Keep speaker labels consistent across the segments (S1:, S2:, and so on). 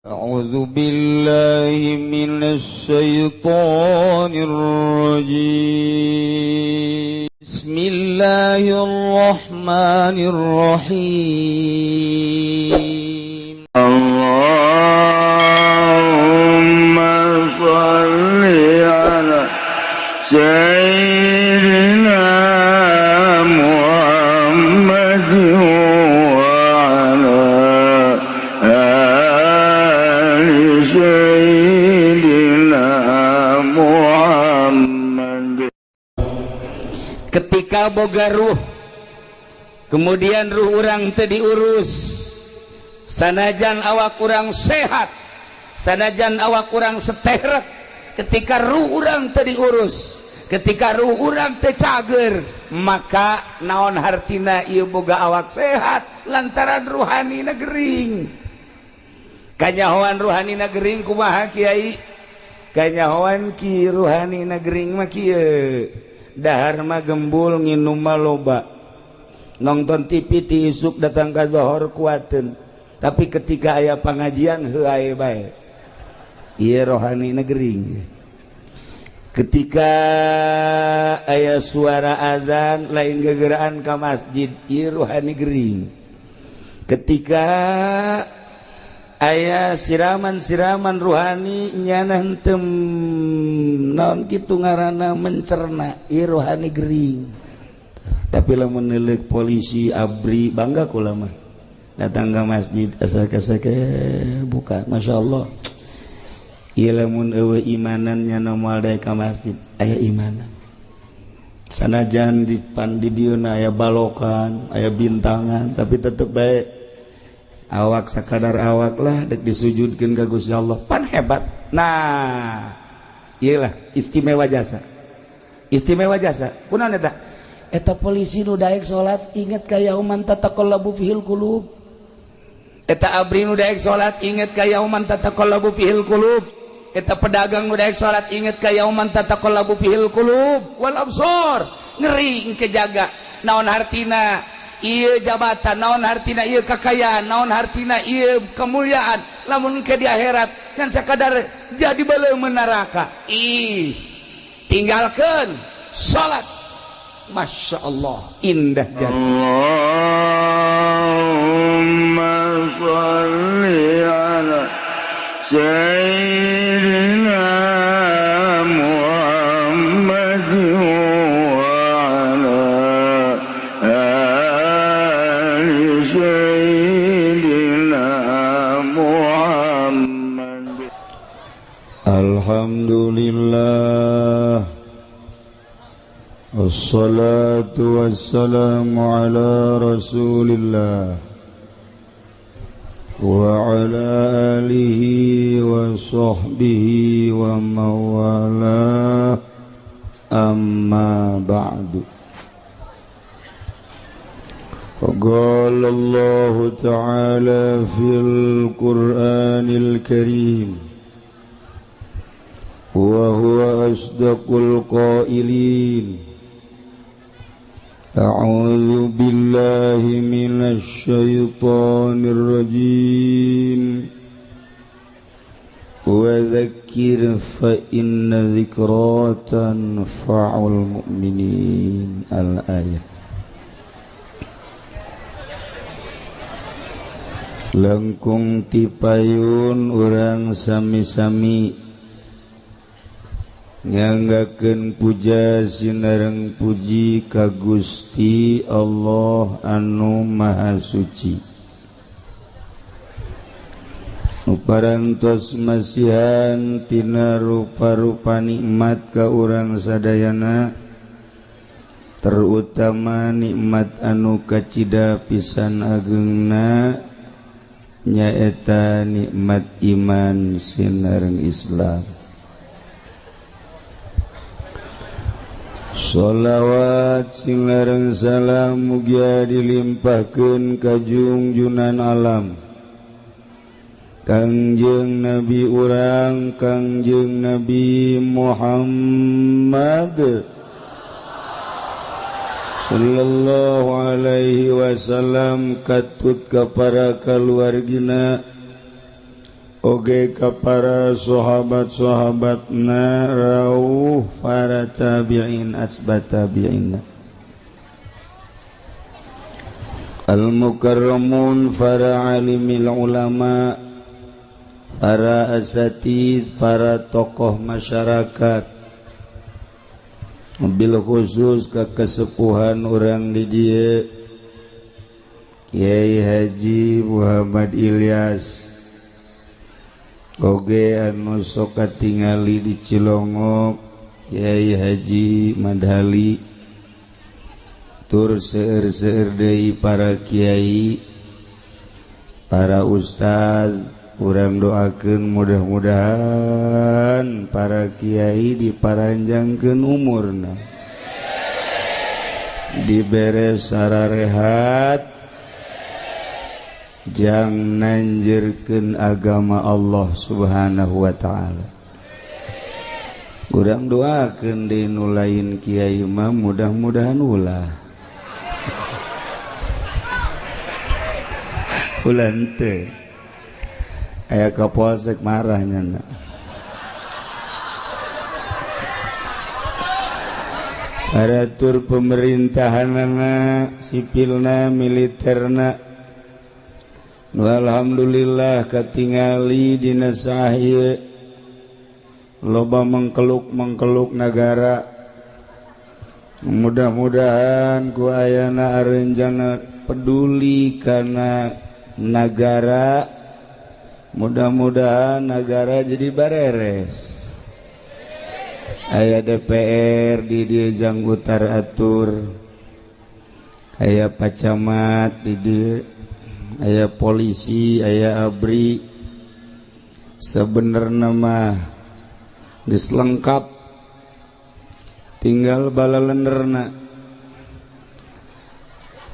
S1: A'udzu billahi minasy syaithanir rajim. Bismillahirrahmanirrahim.
S2: Allahumma shalli ala sayyidina Muhammad wa ala ali sayyidina Muhammad.
S1: Ketika boga ruh, kemudian ruh urang teu diurus, sanajan awak kurang sehat, sanajan awak kurang seterek, ketika ruh urang teu diurus, ketika ruh urang teu cager, maka naon hartina ieu boga awak sehat lantaran ruhanina gering. Kanyahoan ruhanina gering kumaha kiai? Kanyahoan ki ruhanina gering mah kieu. Dahar mah gembul, nginum mah loba, nonton TV ti isuk datang ka zohor kuateun, tapi ketika aya pengajian heuae bae. Ieu rohani gering. Ketika aya suara azan lain gegeraan ka masjid, ieu rohani gering. Ketika aya siraman-siraman ruhani nyana henteu naon kitu ngaranna mencerna, ieu rohani gering. Tapi lamun neuleuk polisi ABRI bangga kula mah datang ke masjid asal kasake buka, Masya Allah. Ieu lamun eueuh imanan nya moal daek ka masjid, aya imanan. Sanajan di pan di dieu aya balokan, aya bintangan, tapi tetep bae awak sakadar awak lah dek disujudkeun ka Gusti Allah, pan hebat. Nah, iyalah istimewa jasa. Istimewa jasa. Kunaon eta? Eta polisi nu daek salat inget ka yauman tataqallabu fihil qulub. Eta ABRI nu daek salat inget ka yauman tataqallabu fihil qulub. Eta pedagang nu daek salat inget ka yauman tataqallabu fihil qulub wal absar. Ngeri engke jaga. Naon hartina ieu jabatan, naon hartina ieu kekayaan, naon hartina ieu kemuliaan lamun ke di akhirat kan sakadar jadi beuleum neraka. Ih, tinggalkeun salat. Masya Allah, indah jasa.
S2: Allahumma shalli ala sayyidina Muhammad wa ala ali sayyidina Muhammad.
S1: Alhamdulillah, wassalatu wassalamu ala rasulillah wa ala alihi wa sahbihi wa mawalah, amma ba'du. Qala Allah Ta'ala fil Qur'anil Karim wa huwa asdaqul qailin. A'udzu billahi minasy syaithanir rajim. Wa dzakkir fa inna dzikra tanfa'ul mu'minin. Al-ayah. Langkung tipayun urang sami-sami nyanggakeun puja sinareng puji ka Gusti Allah anu Maha Suci. Nu parantos masihan tina rupa-rupa nikmat ka urang sadayana, terutama nikmat anu kacida pisan agengna nyaeta nikmat iman sinareng Islam. Sholawat sinareng salam mugia dilimpahkeun ka junjunan alam Kangjeng Nabi urang Kangjeng Nabi Muhammad sallallahu alaihi wasallam katut ka para kaluargina Oge ka para sahabat-sahabatna rauh para tabi'in asbat tabi'in al-mukarramun para alimil ulama para asatid para tokoh masyarakat bil khusus ke kesepuhan orang di dieu Kiai Haji Muhammad Ilyas oge anu sok katingali di Cilongok Kiai Haji Madhali tur seueur-seueur deui para kiai para ustaz urang doakeun mudah-mudahan para kiai diparanjangkeun umurna dibere sararehat jang nanjirkeun agama Allah Subhanahu wa ta'ala. Urang doakeun deui nu lain kiai mah mudah-mudahan ulah. Ulah henteu. Aya kapolsek marah nya. Aratur pemerintahanana, sipilna, militerna. Alhamdulillah katingali dina sahih loba mengkeluk-mengkeluk nagara. Mudah-mudahan ku ayana arenjana peduli kana nagara. Mudah-mudahan nagara jadi bareres. Aya DPR di dieu jang utar atur. Aya pacamat di dieu, aya polisi, aya ABRI. Sebenarnya mah geus lengkap, tinggal balalenerna.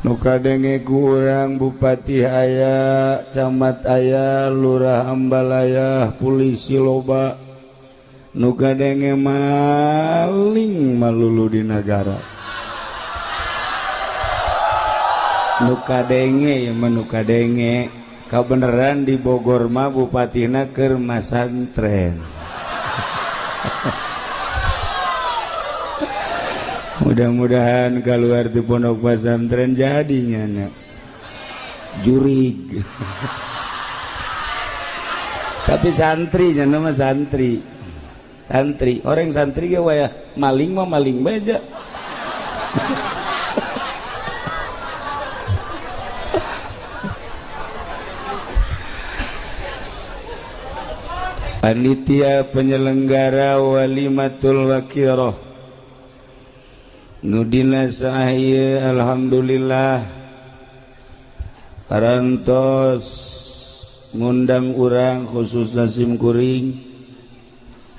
S1: Nu kadenge ku urang bupati aya, camat aya, lurah ambalaya, polisi loba. Nu kadenge maling malulu di nagara. Nu kadenge ya mah nu kadenge kabeneran di Bogor mah bupatina keur masantren. Mudah-mudahan keluar di pondok pesantren jadinya nak jurig. Tapi santri nya nama santri. Santri, orang santri ge waya maling mah maling bae. Panitia penyelenggara Walimatul Waqiroh nudina sahih alhamdulillah parantos ngundang urang khususna simkuring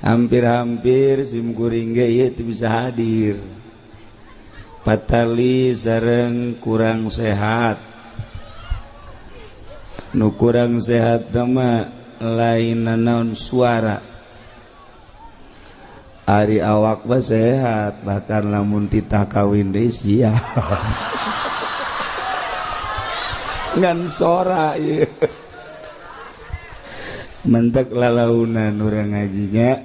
S1: hampir-hampir simkuring ge ieu teu bisa hadir patali sareng kurang sehat nu kurang sehat mah lain naon suara ari awak mah sehat bahkan lamun titah kawin deui sia ngan sora ieu mentek lalaunan urang ngajinya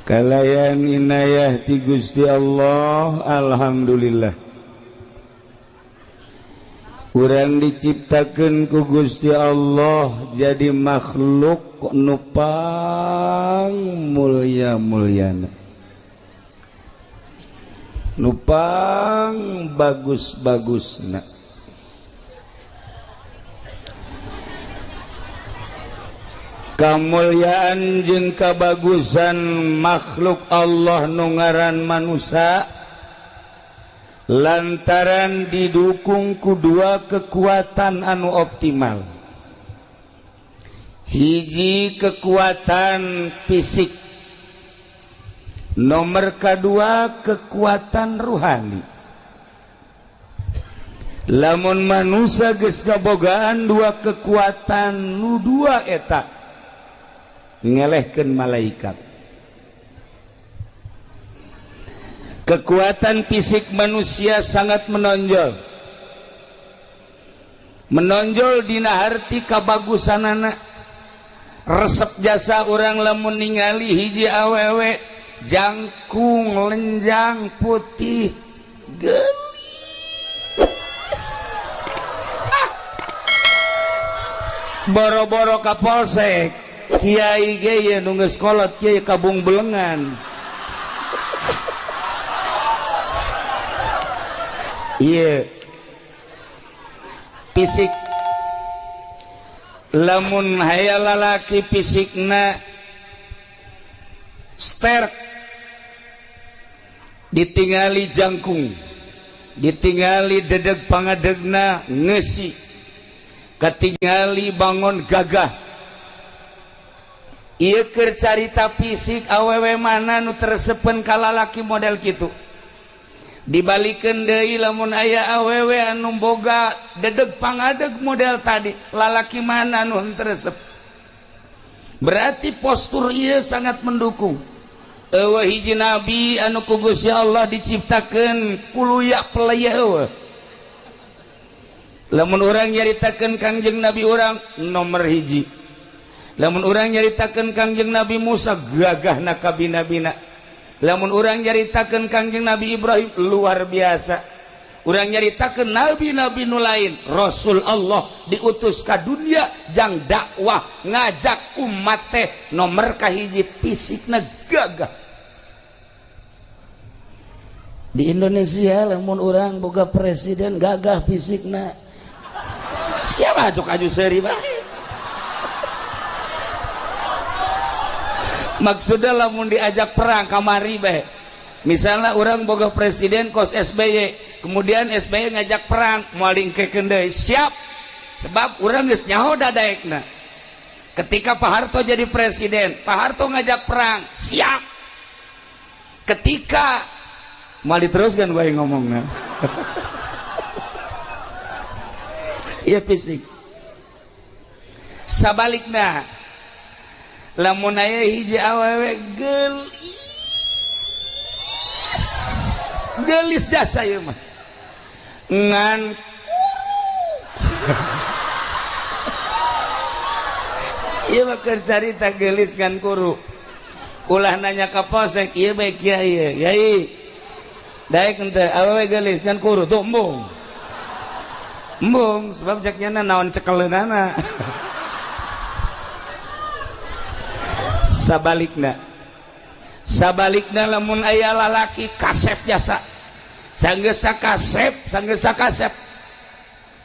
S1: kalayan inayah ti Gusti Allah alhamdulillah urang diciptakeun ku Gusti Allah jadi makhluk nu pang mulia-muliana nu pang bagus-bagusna. Kamulyaan jeung kabagusan makhluk Allah nu ngaran manusia lantaran didukung ku dua kekuatan anu optimal. Hiji kekuatan fisik, nomor kedua kekuatan ruhani. Lamun manusia geus kabogaan dua kekuatan nu dua eta ngelehkeun malaikat. Kekuatan fisik manusia sangat menonjol. Menonjol dina harti kabagusanana. Resep jasa urang lamun ningali hiji awewe jangkung lenjang putih geulis. Boro-boro ka polsek kiai ge ye nu geus kolot kiai kabung belengan. Ieu fisik lamun hayal lalaki fisikna sterk ditingali jangkung ditingali dedeg pangadegna ngeusi katingali bangon gagah. Ieu keur carita fisik awewe mana nu tersepen ka lalaki model kitu. Dibalikeun deui lamun aya awewe anu boga dedeg pangadeg model tadi lalaki mana nu henteu resep. Berarti postur ieu sangat mendukung. Eueuh hiji nabi anu ku Gusti Allah diciptakeun kuluya pelaya eueuh. Lamun urang nyaritakeun Kangjeng Nabi urang nomor hiji. Lamun urang nyaritakeun Kangjeng Nabi Musa gagahna kabina-bina. Lamun urang nyaritakeun Kangjeng Nabi Ibrahim luar biasa. Urang nyaritakeun nabi-nabi nu lain, Rasul Allah diutus ka dunia jang dakwah ngajak umat teh nomor kahiji fisikna gagah. Di Indonesia lamun urang boga presiden gagah fisikna. Siapa cok aju seuri bae. Maksudnya lamun diajak perang kamari bae. Misalnya orang boga presiden kos SBY, kemudian SBY ngajak perang, moal diengkekeun deui, siap. Sebab urang geus nyaho dadaekna. Ketika Pak Harto jadi presiden, Pak Harto ngajak perang, siap. Ketika moal diteruskan bae ngomongna. Iya fisik. Sabalikna lamun aya hiji awewe geulis geulis jasa ieu mah ngan kuru. Ieu mah keur carita geulis ngan kuru. Ulah nanya ka polsek ieu bae kiai yai daek henteu awewe geulis ngan kuru tuh embung embung sebab cek nyana naon cekeleunana. Sabalikna sabalikna lamun aya lalaki kasep jasa sanggeus kasep sanggeus kasep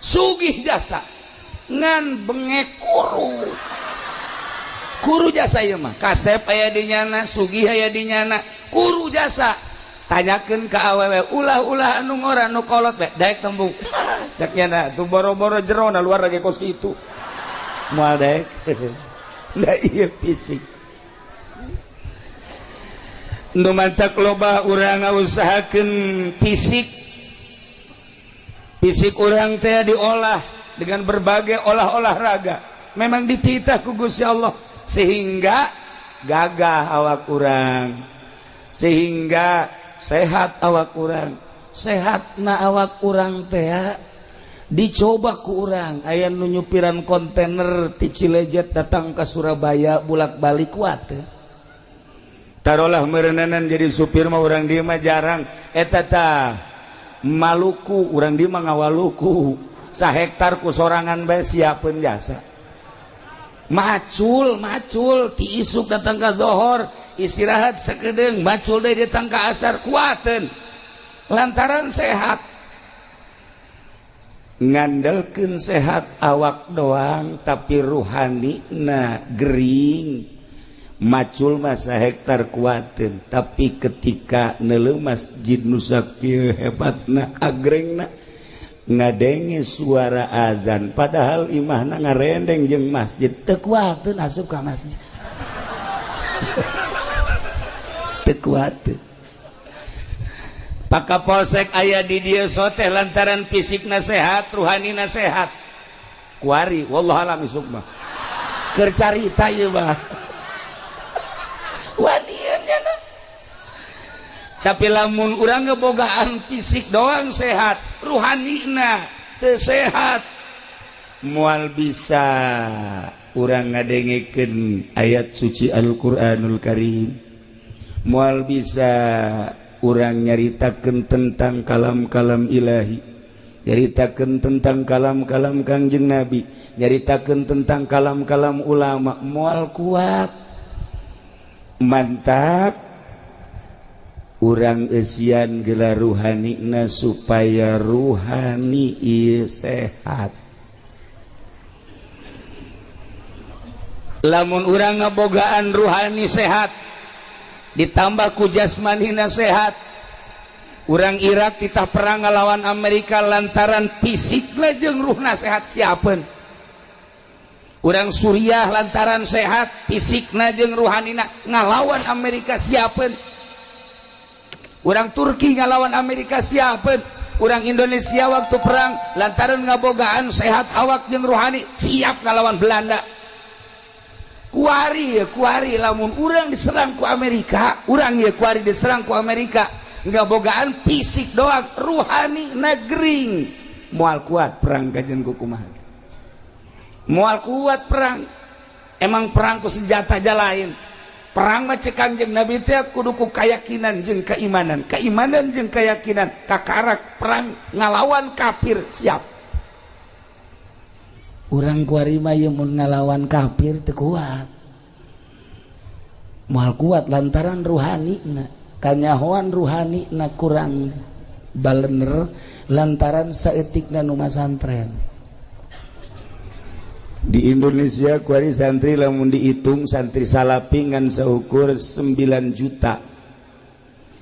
S1: sugih jasa ngan bengek kuru kuru jasa ieu mah kasep aya di nyana sugih aya di nyana kuru jasa. Tanyakeun ka awewe ulah-ulah anu ngora nu kolot bae daek tembung cek nyana tuh boro-boro jerona luar lagi kos kitu moal daek. Da ieu fisik nu mantak loba urang ngausahakeun fisik. Fisik urang teh diolah dengan berbagai olah-olahraga. Memang dititah ku Gusti Allah sehingga gagah awak urang, sehingga sehat awak urang. Sehatna awak urang teh dicoba ku urang. Aya nu nyupiran kontainer ti Cilejet datang ke Surabaya bolak-balik kuat teh. Tarolah meureunanan jadi supir mah urang dieu mah jarang eta tah Maluku urang dieu mah ngawaluku sahektar ku sorangan bae siapeun jasa. Macul macul ti isuk datang ka zohor istirahat sakedeung macul deui datang ka asar kuateun lantaran sehat. Ngandelkeun sehat awak doang tapi ruhanina gering. Macul masa hektar kuatin tapi ketika neuleuh masjid nu sakieu hebatna agrengna ngadenge suara azan padahal imahna ngarendeng jeung masjid teu kuateun asup ka masjid. Teu kuateun. Pak Kapolsek aya di dieu soteh lantaran fisikna sehat ruhanina sehat kuari wallahu alam isuk mah keur carita ieu mah. Tapi lamun urang ngebogaan fisik doang sehat ruhanina teu sehat Moal bisa urang ngadengekeun ayat suci Al-Qur'anul Karim, moal bisa urang nyaritakeun tentang kalam-kalam ilahi, nyaritakeun tentang kalam-kalam Kangjeng Nabi, nyaritakeun tentang kalam-kalam ulama, moal kuat. Mantap urang eusian gelar ruhanina supaya ruhani ieu sehat. Lamun urang ngabogaan ruhani sehat ditambah ku jasmanina sehat, urang Irak titah perang ngalawan Amerika lantaran fisikna jeung ruhna sehat siapeun. Urang Suriah lantaran sehat fisikna jeung ruhanina ngalawan Amerika siapeun. Urang Turki ngalawan Amerika siapeun. Urang Indonesia waktu perang lantaran ngabogaan sehat awak jeung ruhani siap ngalawan Belanda. Kuari ya kuari lamun urang diserang ku Amerika, urang ya kuari diserang ku Amerika ngabogaan fisik doang, ruhani negering moal kuat perang kajen ku kumaha. Moal kuat perang. Emang perang ku senjata aja lain. Perang mah cek Kangjeng Nabi teh kudu ku keyakinan jeung keimanan, keimanan jeung keyakinan, kakarak perang ngalawan kafir siap. Urang kuari mah ieu mun ngalawan kafir teu kuat. Moal kuat lantaran ruhanina, kanyahoan ruhanina kurang balener lantaran saeutikna nu masantren. Di Indonesia kuari santri lamun dihitung santri salapi ngan saukur 9 juta.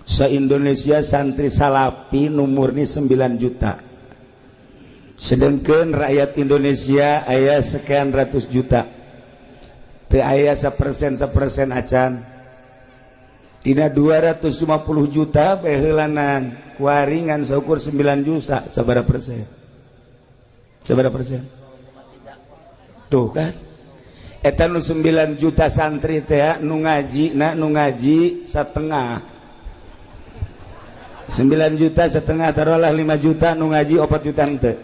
S1: Sa-Indonesia santri salapi nu murni 9 juta. Sedangkan rakyat Indonesia aya sekian ratus juta. Teu aya 1% 1% acan. Tina 250 juta baheulanan kuari ngan saukur 9 juta, sabaraha persen? Sabaraha persen? Tuh kan? Eta nu 9 juta santri teh nu ngaji, na nu ngaji setengah. 9 juta setengah taruhlah 5 juta nu ngaji 4 juta henteu.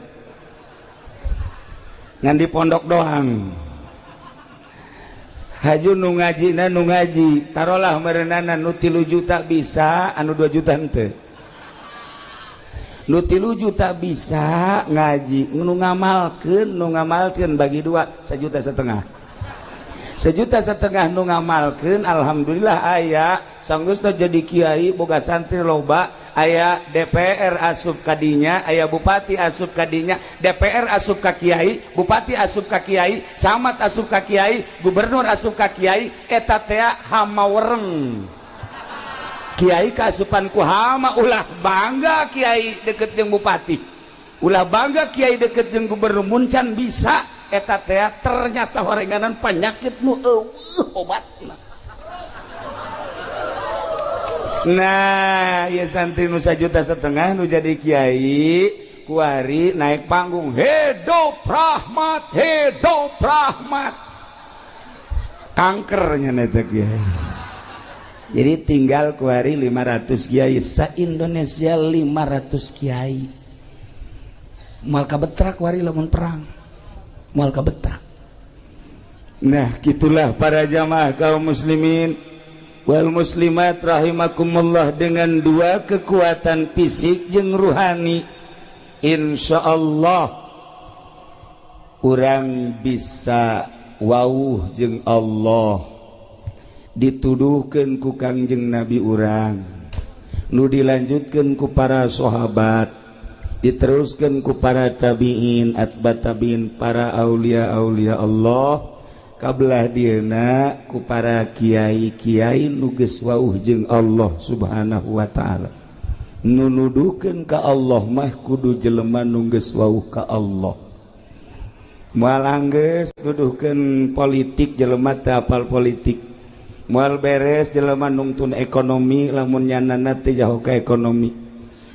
S1: Ngan di pondok doang. Haju nu ngaji na nu ngaji taruhlah merenana nu 3 juta bisa anu 2 juta henteu. Nu 3 juta bisa ngaji nu ngamalkeun bagi dua 1,5 juta. 1,5 juta nu ngamalkeun alhamdulillah aya sanggeus jadi kiai boga santri loba, aya DPR asup kadinya, aya bupati asup kadinya, DPR asup ka kiai, bupati asup ka kiai, camat asup ka kiai, gubernur asup ka kiai, eta teh hama wereng. Kiai kaasupan ku hama, ulah bangga kiai deket jeung bupati, ulah bangga kiai deket jeung gubernur, muncan bisa eta teh ternyata horenganan penyakit nu eueuh obatna. Nah, ya santri nu 1,5 juta nu jadi kiai kuari naik panggung hidup rahmat, hidup rahmat, kankernya neta kiai. Jadi tinggal kuari 500 kiai sa Indonesia, 500 kiai. Moal kabetrak kuari lamun perang, moal kabetrak. Nah, gitulah para jamaah kaum muslimin wal muslimat rahimakumullah, dengan dua kekuatan fisik jeung ruhani, insyaallah urang bisa wauh jeung Allah. Dituduhkeun ku Kangjeng Nabi urang, nu dilanjutkeun ku para sahabat, diteruskeun ku para tabiin, atba tabiin, para aulia-aulia Allah, kabelah dieuna ku para kiai-kiai nu geus wauh jeung Allah Subhanahu wa taala. Nu nuduhkeun ka Allah mah kudu jelema nu geus wauh ka Allah. Moal anggeus nuduhkeun politik jelema teu apal politik. Moal beres jelema nungtun ekonomi lamun nyanana teu jauh ka ekonomi.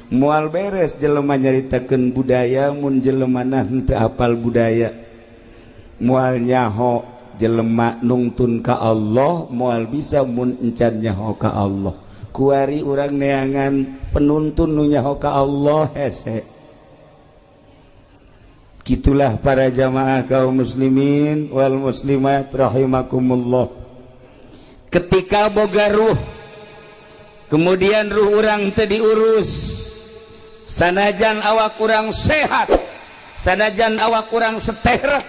S1: Moal beres jelema nyaritakeun budaya mun jelemana henteu apal budaya. Moal nyaho jelema nungtun ka Allah, moal bisa mun encan nyaho ka Allah. Kuari urang neangan penuntun nu nyaho ka Allah hese. Gitulah para jamaah kaum muslimin wal muslimat rahimakumullah. Ketika boga ruh, kemudian ruh urang teu diurus, sanajan awak urang sehat, sanajan awak urang seterek,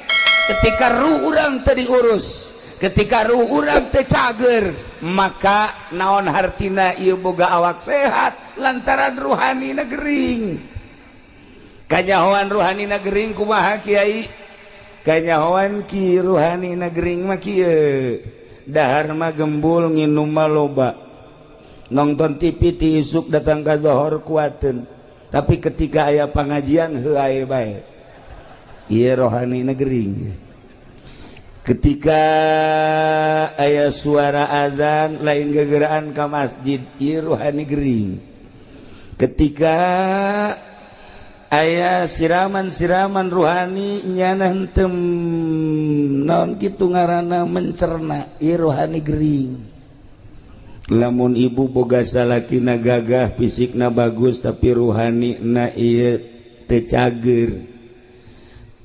S1: ketika ruh urang teu diurus, ketika ruh urang teu cager, maka naon hartina ieu boga awak sehat lantaran ruhanina gering. Kanyahoan ruhanina gering kumaha kiai? Kanyahoan ki ruhanina gering mah kieu, dahar mah gembul, nginum mah loba, nonton TV ti isuk datang ka zohor kuateun, tapi ketika aya pengajian heuh bae. Ieu rohanina gering. Ketika aya suara azan lain gegeraan ka masjid, ieu rohani gering. Ketika aya siraman-siraman ruhani nyana henteu naon kitu ngaranna mencerna, ieu rohani gering. Lamun ibu boga salakina gagah, fisikna bagus, tapi ruhanina ieu teu cager.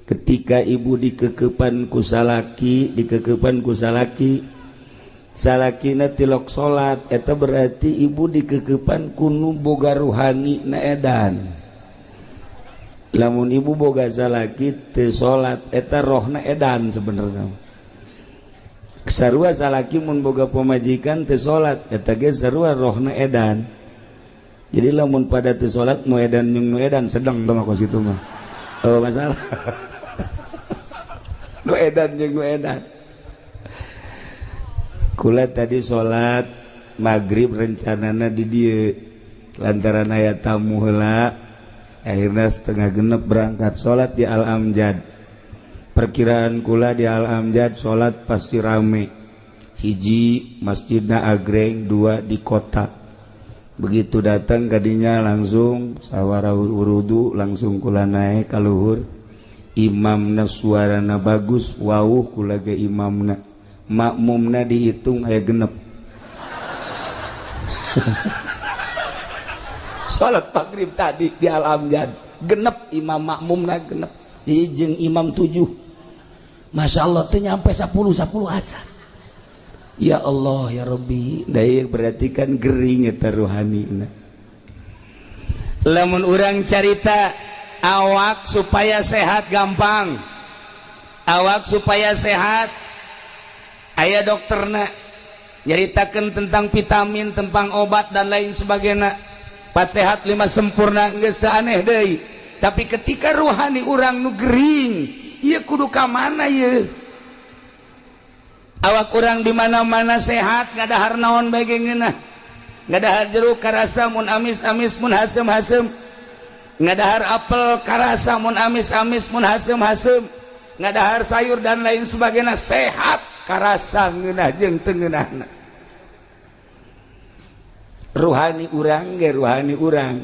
S1: Ketika ibu dikekepan ku salaki, dikekepan ku salaki, salakina tilok salat, eta berarti ibu dikekepan ku nu boga ruhani na edan. Lamun ibu boga salaki teu salat, eta rohna edan sebenarnya. Sarua salaki mun boga pamajikan teu salat, eta ge sarua rohna edan. Jadi lamun pada teu salat nu edan jeung nu edan sedang teh mah kos kitu mah. Oh masalah. Nu edan jeung nu edan. Kula tadi salat maghrib rencanana di dieu, lantaran aya tamu heula, akhirnya 5:30 berangkat salat di Al Amjad. Perkiraan kula di Al Amjad salat pasti rame. Hiji masjidna agreng, dua di kota. Begitu datang kadinya langsung sawara wudu, langsung kula naik ka luhur. Imamna suarana bagus, wauh kula ge imamna. Makmumna dihitung aya genep. Salat maghrib tadi di Al Amjad genep imam makmumna genep. Jeung imam 7. Masya Allah teu nyampe 10 aja. Ya Allah ya Rabbi, da berarti kan gering eta ruhanina. Lamun urang carita awak supaya sehat gampang, awak supaya sehat aya dokterna nyaritakeun tentang vitamin, tentang obat dan lain sebagainya. 4 sehat 5 sempurna geus teu aneh deui. Tapi ketika ruhani urang nu gering, ieu kudu ka mana ieu? Awak urang di mana-mana sehat, ngadahar naon bae ge ngeunah. Ngadahar jeruk karasa mun amis-amis, mun haseum-haseum. Ngadahar apel karasa mun amis-amis, mun haseum-haseum. Ngadahar sayur dan lain sebagainya sehat karasa ngeunah jeung teu ngeunahna. Ruhani urang ge ruhani urang.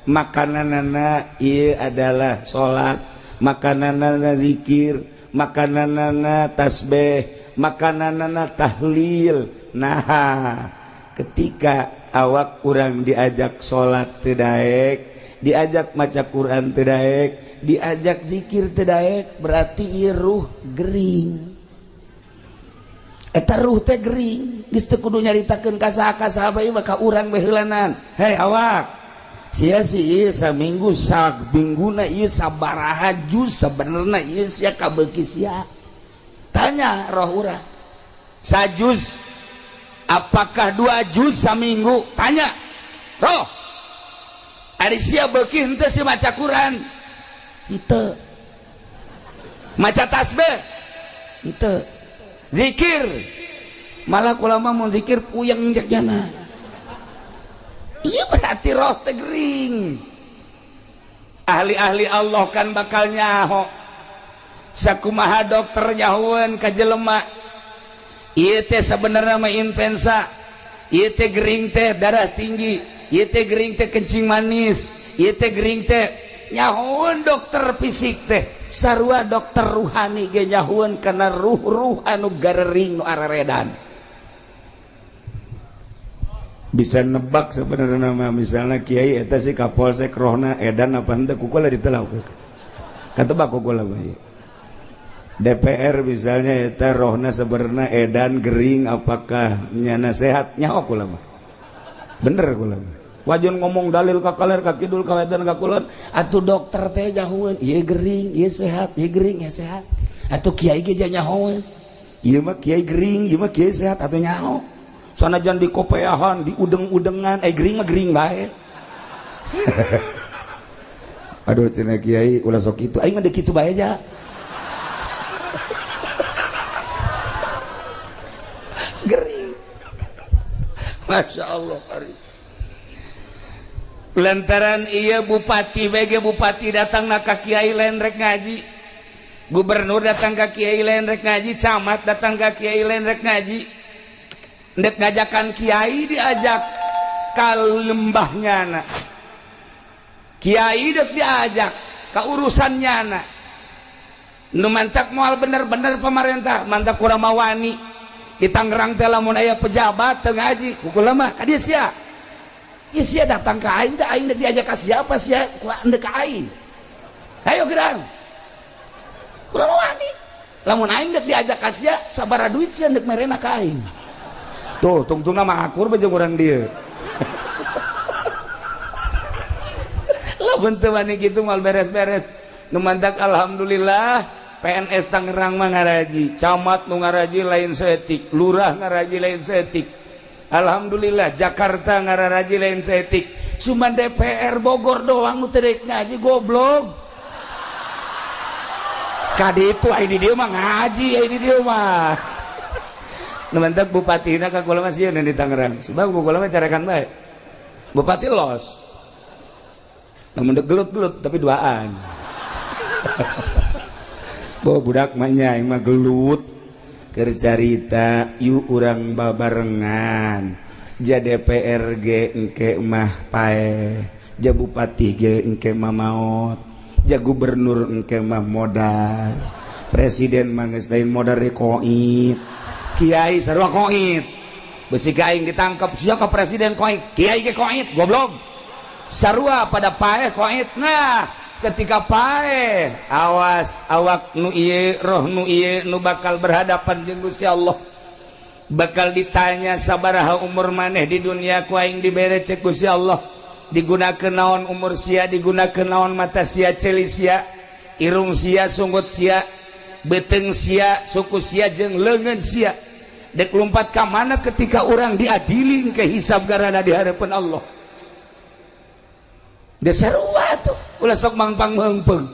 S1: Makananana ieu adalah salat, makananana zikir, makananana tasbih, makananana tahlil. Nah, ketika awak urang diajak salat teu daek, diajak maca Quran teu daek, diajak zikir teu daek, berarti ieu ruh gering. Eta ruh teh gering, geus teu kudu nyaritakeun ka saha ka saha bae maka urang bae heulanan. Hei awak, sia si ieu saminggu samingguna ieu sabaraha juz sabenerna ieu sia kabeuki sia. Tanya roh urang. Sajuz apakah 2 juz saminggu? Tanya roh. Ari sia beuki henteu si maca Quran? Henteu. Maca tasbih? Henteu. Zikir? Malah kula mah mun zikir puyeng jana. Iya berarti roh teh gering. Ahli-ahli Allah kan bakal nyaho. Sakumaha dokter nyahoeun ka jelema. Ieu teh sabenerna mah influenza. Ieu teh gering teh darah tinggi. Ieu teh gering teh kencing manis. Ieu teh gering teh nyahoeun dokter fisik teh. Sarua dokter ruhani ge nyahoeun kana ruh-ruh anu garering nu araredan. Bisa nebak sebenarnya mah, misalnya kiai eta si kapolsek rohna edan apa henteu ku kula ditelaukeun. Katebak ku kula mah. DPR misalnya eta rohna sebenarnya edan gering apakah nyana sehat nyaho kula mah. Bener kula mah. Wajan ngomong dalil ka kaler ka kidul ka wetan ka kulon atuh dokter teh jahueun ieu gering ieu sehat ieu gering ieu sehat. Atuh kiai ge nyahoeun. Ieu mah kiai gering ieu mah kiai sehat atuh nyaho. Sanajan di kopeahan di udeng-udengan gering mah gering bae. Aduh cenah kiai ulah sok kitu aing mah deuk kitu bae ja. Gering. Masya Allah. Lantaran iya bupati BG bupati datang na ka kiai lain rek ngaji, gubernur datang ka kiai lain rek ngaji, camat datang ka kiai lain rek ngaji, ndek ngajakan kiai diajak ka lembahnya na, kiai dek diajak ka urusannya na, nu mantak moal bener-bener pemerintah mantak kurang mawani. Di Tangerang teh lamun aya pejabat teu ngaji kukula mah ka dieu sia. Ieu sia datang ka aing teh aing diajak ka siapa sia ku endek ka aing. Hayo gerang. Kula mah wani. Lamun aing dek diajak ka sia sabaraha duit sia ndek merena ka aing. Tuh tungtungna mah akur bae jeung urang dieu. Lamun teu wani kitu moal beres-beres. Nu mantak alhamdulillah PNS Tangerang mah ngaraji, camat nu ngaraji lain seetik, lurah ngaraji lain seetik. Alhamdulillah Jakarta ngaraji lain seetik. Cuman DPR Bogor doang nu teu rek ngaji goblok. Kadi itu ai di dieu mah ngaji, ai di dieu mah. Nu mantak bupatina ka kula mah sieun di Tangerang. Sebab kula mah carekan bae. Bupati los. Namun dek gelut-gelut tapi duaan. Bo budak mah nya aing mah gelut keur carita yuk urang babarengan ja DPR ge engke mah paeh ja bupati ge engke mah maot ja gubernur engke mah modal presiden mah geus lain modal koit kiai sarua koit besi ka aing ditangkep sia ka presiden koit kiai ge koit goblok sarua pada paeh koit. Nah ketika paeh awas awak nu ieu roh nu ieu nu bakal berhadapan jeung Gusti Allah bakal ditanya sabaraha umur maneh di dunia ku aing dibere cek Gusti Allah digunakeun naon umur sia digunakeun naon mata sia ceuli sia irung sia sunggut sia beuteung sia suku sia jeung leungeun sia dek lumpat ka mana ketika urang diadili ke hisab garana di hadapan Allah. Dasarua tuh ulah sok mangpang meungpeung.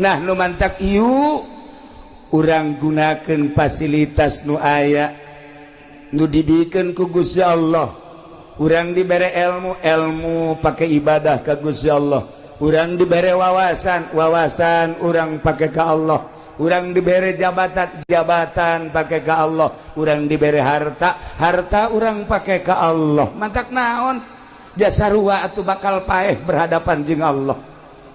S1: Nah nu mantak ieu urang gunakeun fasilitas nu aya nu dibikeun ku Gusti Allah. Urang dibere ilmu, ilmu pake ibadah ka Gusti Allah. Urang dibere wawasan, wawasan urang pake ka Allah. Urang dibere jabatan, jabatan pake ka Allah. Urang dibere harta, harta urang pake ka Allah. Mantak naon? Jasa rua atuh bakal paeh berhadapan jeung Allah.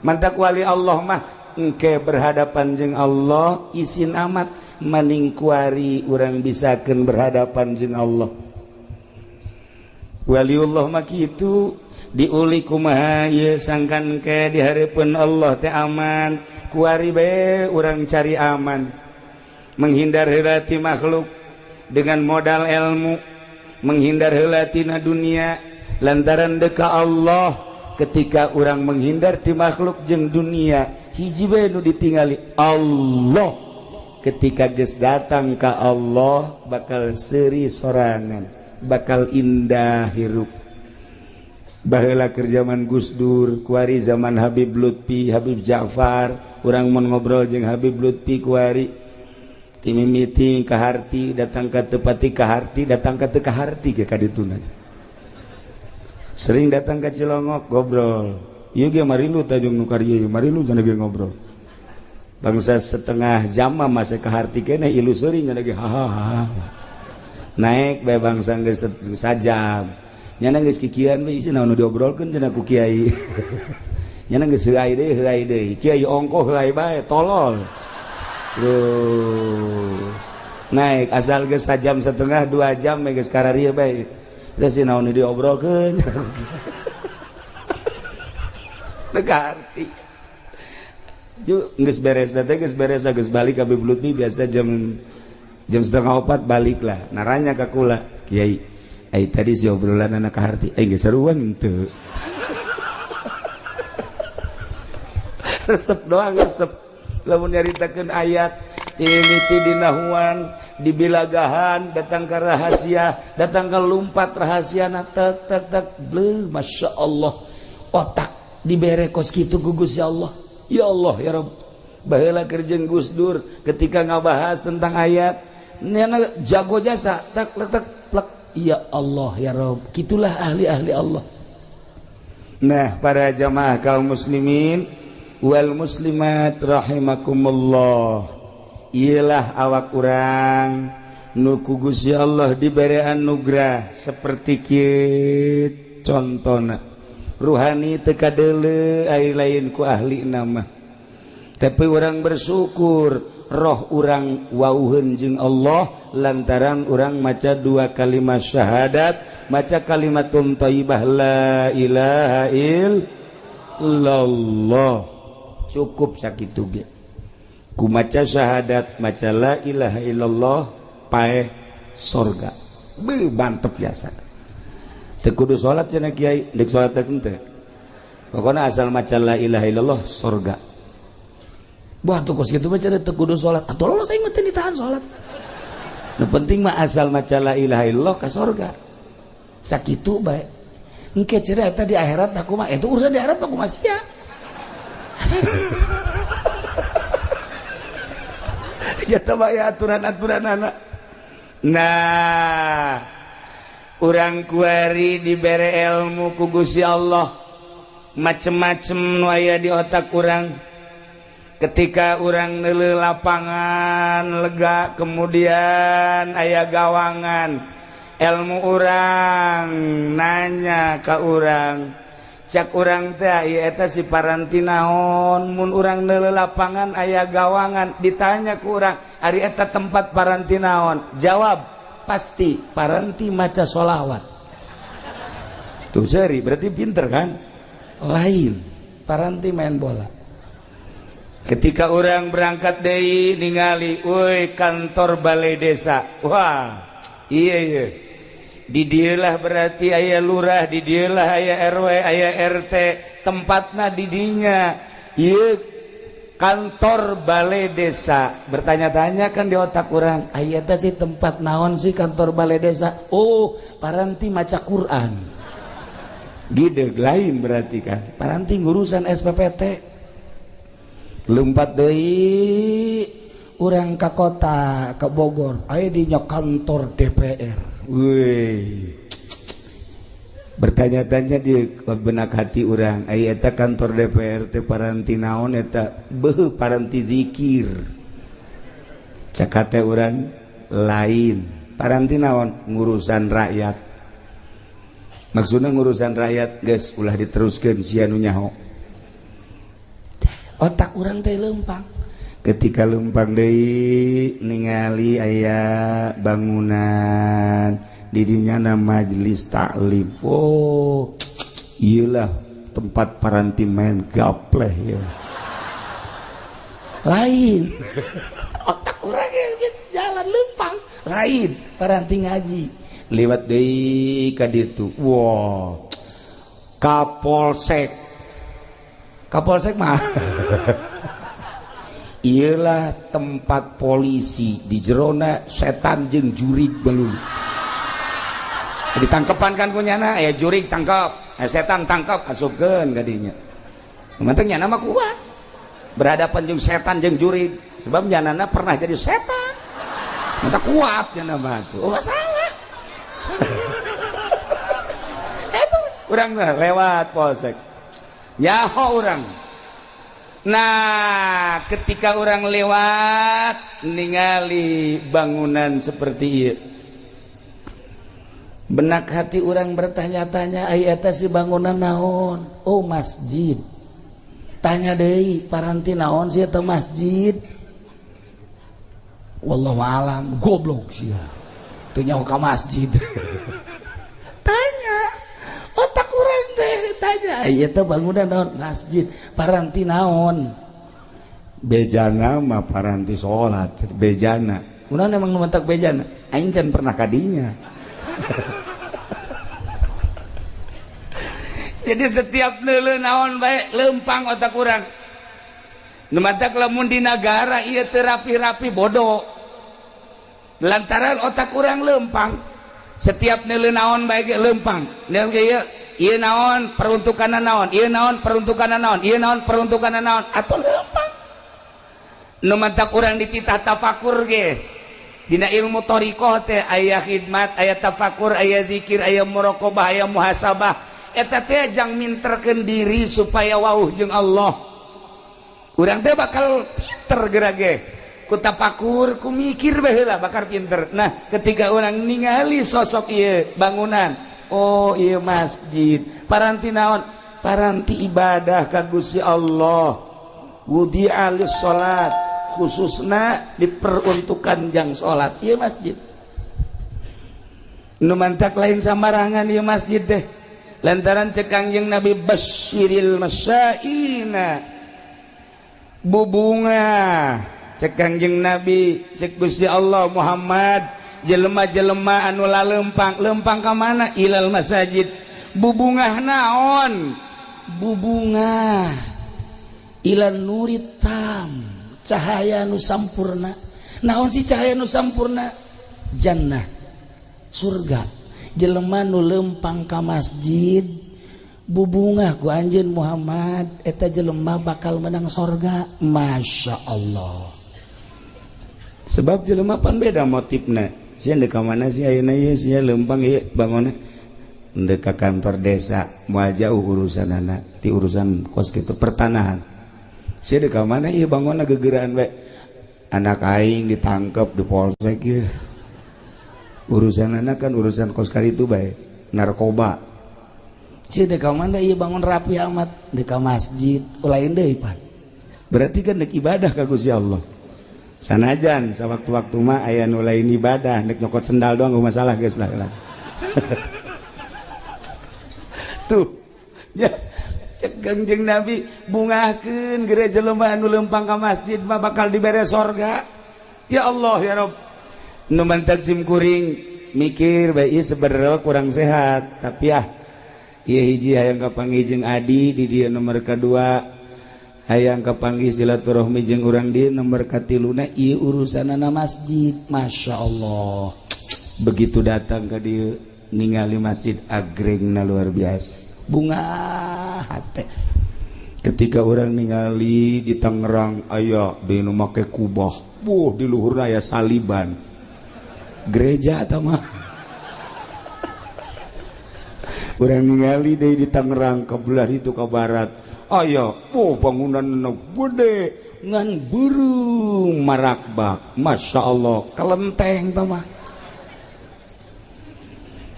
S1: Mantak wali Allah mah engke berhadapan jeung Allah isin amat maning kuari urang bisakeun berhadapan jeung Allah. Waliullah mah kitu diuli kumaha ieu sangkan ke di hareupeun Allah teh aman kuari bae urang cari aman menghindar heula ti makhluk dengan modal ilmu menghindar heula tina dunia lantaran deka Allah. Ketika orang menghindar ti makhluk jeung dunia hiji bae nu ditingali Allah. Ketika geus datang ka Allah bakal seuri sorangan bakal indah hirup. Baheula keur zaman Gus Dur kuari zaman Habib Lutfi Habib Ja'far urang mun ngobrol jeung Habib Lutfi kuari ti mimiti ka harti datang ka teu pati ka harti datang ka teu ka harti ge ka dituna. Sering datang ke Cilongok ngobrol. Ieu ge marilu tajung nu karieu, marilu cenah ge ngobrol. Bangsa setengah jam mah masih ka harti keneh ilu seuri cenah ge hahaha. Naik bae bangsa geus sajam. Nyana geus kikian we isi naon nu diobrolkeun cenah ku kiai. Nyana geus heuai deui. Kiai ongkoh heuai bae tolol. Terus naik asal geus sajam setengah 2 jam geus kararieu bae. Terus si naon diobrolkeun. Teu kaharti. Ju geus beres teh geus beres geus balik ka Habib Lutfi biasa jam 3:30 balik lah. Naranya ka kula, Kiai, ai tadi si obrolan anak kaharti, ai geus seruan henteu. Resep doang resep. Lamun nyaritakeun ayat mimiti dinahuan, dibilagahan, datang ke rahasia, datang ke lumpat rahasia na tek tek tek bleh, Masya Allah. Otak dibere kos kitu ku Gusti Allah. Ya Allah ya Rabb. Baheula keur jeung Gus Dur ketika ngabahas tentang ayat, nyana jago jasa tek tek tek plek. Ya Allah ya Rabb. Kitulah ahli-ahli Allah. Nah, para jamaah kaum muslimin wal muslimat rahimakumullah. Iyalah awak urang nu ku Gusti Allah dibere anugerah seperti kieu contona ruhani teu kadeuleu ai lain ku ahli nama, tapi urang bersyukur roh urang wauheun jeung Allah lantaran urang maca dua kalimat syahadat, maca kalimatun thayyibah la ilaha illallah, cukup sakitu ge. Ku maca syahadat, maca la ilaha illallah, paeh sorga. Beuh mantep biasa. Teu kudu salat cenah kiai, deuk salat teh henteu. Pokona asal maca la ilaha illallah sorga. Wah tuh kos kitu mah cenah teu kudu salat. Atuh lolos aing mah teu ditahan salat. Nu penting mah asal maca la ilaha illallah ka sorga. Sakitu bae. Engke cenah eta di akhirat aku mah, itu urusan di akhirat mah kumaha sia. Jatuh ya aturan-aturan anak. Nah, urang kuari dibere ilmu ku Gusti Allah, macem-macem nu aya di otak urang. Ketika urang neuleuh lapangan lega, kemudian aya gawangan, ilmu urang nanya ka urang, cak urang teh ieu eta si paranti naon, mun urang neuleuh lapangan aya gawangan, ditanya ku urang ari eta tempat paranti naon, jawab pasti paranti maca sholawat. Tuh seri berarti pinter kan? Lain paranti main bola. Ketika orang berangkat deui ningali euy kantor balai desa, wah iya iya, di dieulah berarti aya lurah, di dieulah aya RW, aya RT, tempatna di dinya. Ieu kantor balai desa. Bertanya-tanya kan di otak orang, aya teh sih tempat naon sih kantor balai desa? Oh, paranti maca Quran. Gideg lain berarti kan. Paranti ngurusan SPPT. Lompat deui urang ka kota, ka Bogor, aya dinya kantor DPR. Wih, bertanya-tanya di benak hati orang, aya eta kantor DPR teh paranti naon eta, beuh paranti zikir. Cakate urang lain, paranti naon ngurusan rakyat. Maksudna ngurusan rakyat geus ulah diteruskeun sia nu nyaho. Otak urang teh lempang. Ketika lempang deui ningali aya bangunan didinya na majelis taklim. Oh, iyalah tempat paranti main gapleh ya. Lain. Otak urang jalan lempang, lain paranti ngaji. Lewat deui ka ditu. Wah. Kapolsek. Kapolsek mah iyalah tempat polisi di jerona setan jeung jurig belum ditangkepan kan kunyana, ya jurig tangkap, ya setan tangkap, asupkeun kadinya. Penting nyana mah kuat berhadapan jeung setan jeung jurig, sebab nyanana pernah jadi setan, mata kuat nyana mah tuh. Oh salah. Itu urang lewat polsek nyaho urang. Nah, ketika orang lewat ningali bangunan seperti ieu, benak hati orang bertanya-tanya, ai eta si bangunan naon? Oh, masjid. Tanya deui, paranti naon sih eta masjid? Wallahu alam, goblok sia. Teu nyaho ka masjid. Tanya, otak urang teh tanya, ai eta bangunan naon? Masjid. Paranti naon? Bejana mah paranti salat, bejana. Kunaon emang nu mantak bejana? Aing can pernah kadinya. Jadi setiap neuleuh naon bae lempang otak urang. Nu mantak lamun di nagara ieu teu rapi-rapi bodoh. Lantaran otak urang lempang. Setiap neuleuh naon bae ge lempang. Neuleuh ieu ieu naon peruntukanna naon, ieu naon peruntukanna naon, ieu naon peruntukanna naon, atuh lempang. Nu mantak urang dititah tafakur ge. Dina ilmu thariqah teh aya khidmat, aya tafakur, aya zikir, aya muraqabah, aya muhasabah. Eta teh jang minterkeun diri supaya wauh jeung Allah. Urang teh bakal pinter geura ge. Ku tafakur, ku mikir bae heula bakal pinter. Nah, ketika urang ningali sosok ieu bangunan, oh ieu masjid, paranti naon? Paranti ibadah ka Gusti Allah. Wudi'a lis-shalat, khususna diperuntukkan jang salat ieu masjid. Nu mantak lain sambarangan ieu masjid teh. Lantaran cek Kangjeng Nabi basyiril masyaina, bubunga cek Kangjeng Nabi, cek Gusti Allah Muhammad, jelema-jelema anu lalempang, lempang ka mana? Ilal masajid. Bubungah naon? Bubungah ilan nurit tam, cahaya nu sampurna. Naon sih cahaya nu sampurna? Jannah, surga. Jelema nu lempang ka masjid bubungah ku anjeun Muhammad, eta jelema bakal menang sorga. Masya Allah. Sebab jelema pan beda motifna. Sia deuk ka mana sih ayeuna ieu, sia lempang ieu bangunna deuk ka kantor desa, moal jauh urusanana ti urusan kos kitu pertanahan. Sia deuk ka mana ieu bangunna gegeraan bae. Anak aing ditangkep di polsek ieu. Urusan anak kan urusan kos kali itu bae, narkoba. Sia deuk ka mana ieu bangun rapi amat, deuk ka masjid, lain deui pan. Berarti kan deuk ibadah ka Gusti Allah. Sanajan sawaktu-waktu mah aya nu lain ibadah, nek nyokot sendal doang gak masalah geus lah. Tuh. Ya, cek Kangjeng Nabi bungahkeun geura jelema anu lempang ka masjid mah bakal dibere sorga. Ya Allah ya Rabb. Nu mantak sim kuring mikir bae ieu sebenarnya kurang sehat, tapi ah ieu hiji hayang kapanggih jeung adi di dieu nomor kadua, hayang kapanggih silaturahmi jeung urang dieu nomor katiluna ieu urusanana masjid. Masya Allah. Begitu datang ka dieu ningali masjid agrengna luar biasa, bunga hate. Ketika orang ningali di Tangerang aya di nu make kubah, buh di luhurna aya saliban. Gereja atau mah orang ningali deui di Tangerang ke belah itu ke barat aya, oh bangunan gede ngan beureum marakbak. Masya Allah, kelenteng tah mah.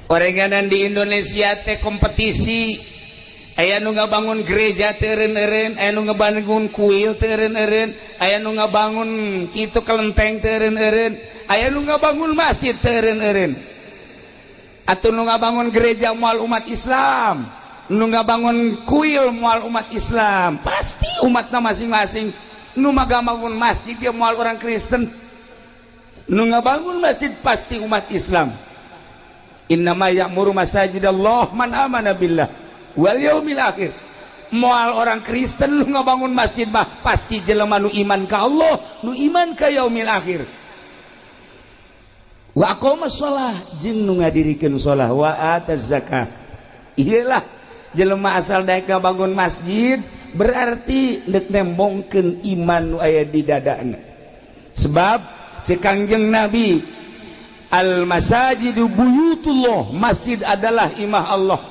S1: Orenganan di Indonesia teh kompetisi, aya nu ngabangun gereja teu eureun-eureun, aya nu ngabangun kuil teu eureun-eureun, aya nu ngabangun kitu kelenteng teu eureun-eureun, aya nu ngabangun masjid teu eureun-eureun. Atuh nu ngabangun gereja moal umat Islam, nu ngabangun kuil moal umat Islam, pasti umatna masing-masing. Nu ngabangun masjid dia moal orang Kristen, nu ngabangun masjid pasti umat Islam. Innama ya'muru masajidallah man amana billah wal yaumil akhir. Moal orang Kristen nu ngabangun masjid mah pasti jelema nu iman ka Allah, nu iman ka yaumil akhir. Wa aqama shalah jeung nu ngadirikeun shalah, wa ataz zakah. Iyalah jelema asal daek ngabangun masjid berarti deuk nembongkeun iman nu aya di dadana. Sebab cek Kangjeng Nabi, al masajidu buyutullah, masjid adalah imah Allah.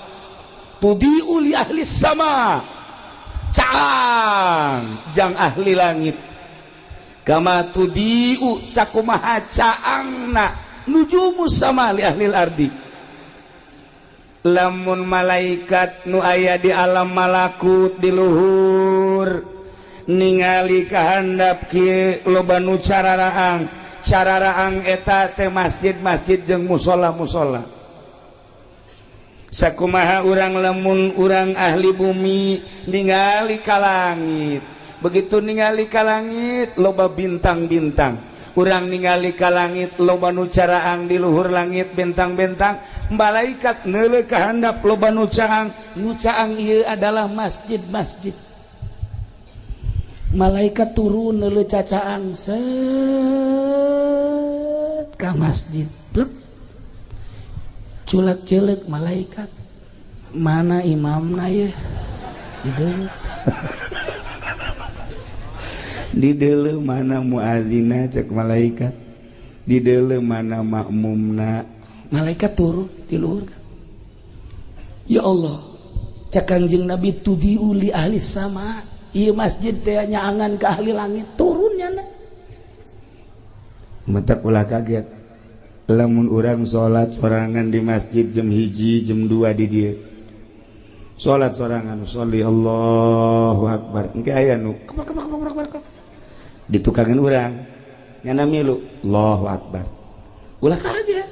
S1: Tudiu li ahli sama, caang jang ahli langit. Kama tudiu sakumaha caangna nujumu sama li ahli ardi. Lamun malaikat nu aya di alam malakut di luhur ningali kahandap kieu loba nu cararaang, cararaang eta teh masjid-masjid jeung musola-musola. Sakumaha urang lamun urang ahli bumi ningali ka langit, Begitu ningali ka langit loba bintang-bintang. Urang ningali ka langit loba nu caraang di luhur langit bintang-bintang. Malaikat neuleuh ka handap loba nu caang. Nu caang ieu adalah masjid-masjid. Malaikat turun neuleuh cacaang set ka masjid. Plek. Culak-celek malaikat, mana imamna ye? Dideuleu. Dideuleu mana muazina cek malaikat. Dideuleu mana makmumna. Malaikat turun di luhur. Ya Allah, cek Kangjeng Nabi tudiu li ahli sama. Ieu masjid teh nyaangan ke ahli langit, turun nyana. Mentak ulah kaget. Lamun urang salat sorangan di masjid jam 1 jam 2 di dieu. Salat sorangan sholli Allahu akbar. Engke aya nu kebak kebak kebak kebak. Ditukangan urang. Nyana milu Allahu akbar. Ulah kaget.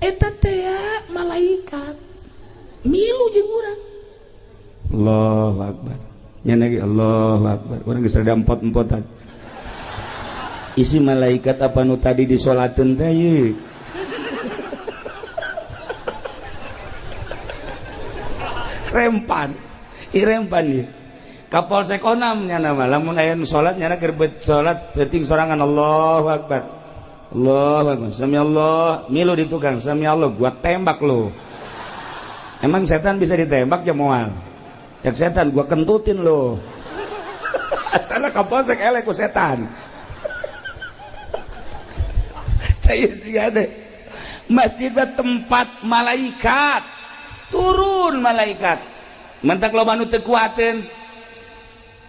S1: Eta teh malaikat milu jeung urang. Allahu akbar. Nyana ge Allahu akbar. Urang geus rada empot-empotan. Isi malaikat apa nu tadi disolateun teh ye? Rempan, irempan ye. Kapolsek onam nyana mah lamun aya nu salat nyana keur salat peuting sorangan Allahu akbar. Allahu akbar. Sami Allah, milu di tukang sami Allah gua tembak lo. Emang setan bisa ditembak ya moal? Cek setan gua kentutin lo. Asalna kapolsek elek ku setan. Masjid tempat malaikat turun malaikat mentak loba nu teu kuateun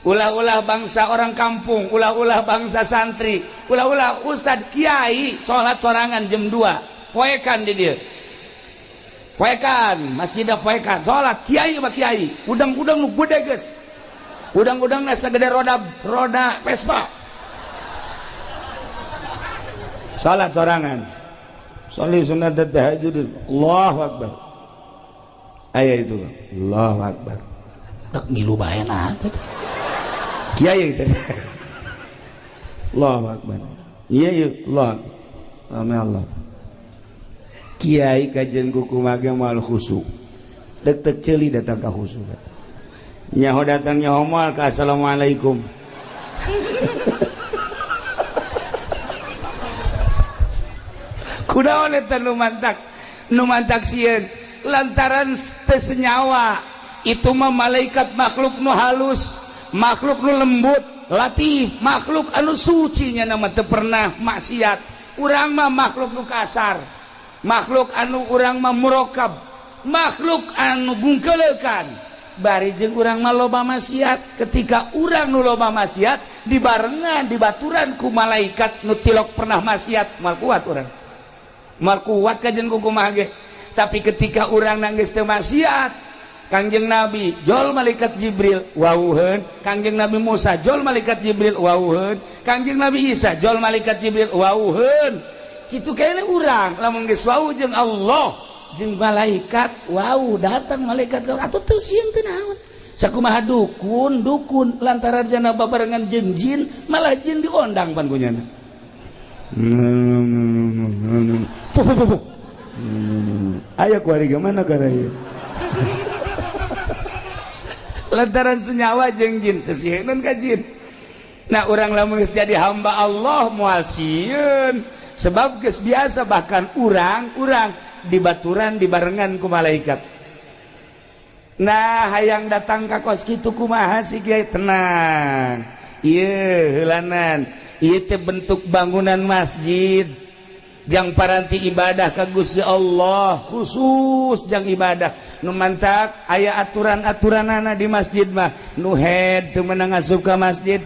S1: ulah-ulah bangsa orang kampung, ulah-ulah bangsa santri, ulah-ulah ustad kiai salat sorangan jam 2 poekan di dieu, poekan masjidna poekan salat kiai mah kiai udang-udang nu gede geus, udang-udangna sagede roda Vespa. Salat sorangan sholli sunat tahajud Allahu akbar. Aya itu Allahu akbar. Dak milu bae na teh. Kiai teh. Allahu akbar. Iya iya Allah. Amin Allah. Kiai kajian kuku mage moal khusyuk. Dek tek ceuli datang ka khusyuk. Nyaho datang nyaho moal ka assalamualaikum. Kunaon eta nu mantak sieun lantaran teu senyawa itu mah malaikat makhluk nu halus, makhluk nu lembut, latif, makhluk anu suci nya mah teu pernah maksiat. Urang mah makhluk nu kasar, makhluk anu urang mah murokab, makhluk anu bungkeleukan. Bari jeung urang mah loba maksiat. Ketika urang nu loba maksiat dibarengan dibaturan ku malaikat nu tilok pernah maksiat, moal kuat urang. Moal kuat kajen kumaha ge. Tapi ketika urang nangis teu maksiat, Kangjeng Nabi jol malaikat Jibril wauheun, Kangjeng Nabi Musa jol malaikat Jibril wauheun, Kangjeng Nabi Isa jol malaikat Jibril wauheun. Kitu kene urang lamun geus wau jeung Allah jeung malaikat wau datang malaikat atuh teu sieun teu naon. Sakumaha dukun dukun lantaran jana babarengan jeung jin malah jin diondang pan kunyana. Ayo kuari gimana karaya lantaran senyawa jeung jin teu sieun ka jin. Nah urang lamun geus jadi hamba Allah moal sieun sebab geus biasa bahkan urang-urang dibaturan dibarengan ku malaikat. Nah hayang datang ka kos kitu kumaha sih kiai? Tenang ieu heulanan ieu teh bentuk bangunan masjid jang paranti ibadah ka Gusti Allah, khusus jang ibadah. Nu mantak aya aturan-aturanana di masjid mah. Nu head teu meunang asup ka masjid,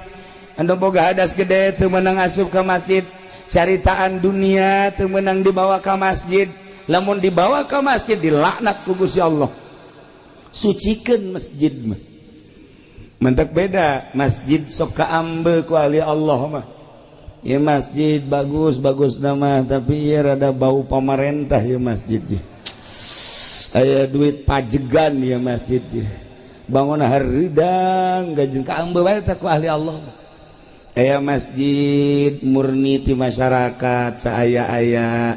S1: anu boga hadas gede teu meunang asup ka masjid, caritaan dunia teu meunang dibawa ka masjid. Lamun dibawa ka masjid dilaknat ku Gusti Allah. Sucikeun masjid mah. Mentak beda masjid sok kaambe ku ahli Allah mah. Ya masjid bagus bagus nama tapi ya rada bau pamarentah ya masjid ya. Aya duit pajegan ya masjid ya. Bangun hareudang gajeng kaambe bae teh ku ahli Allah. Aya masjid murni ti masyarakat saaya-aya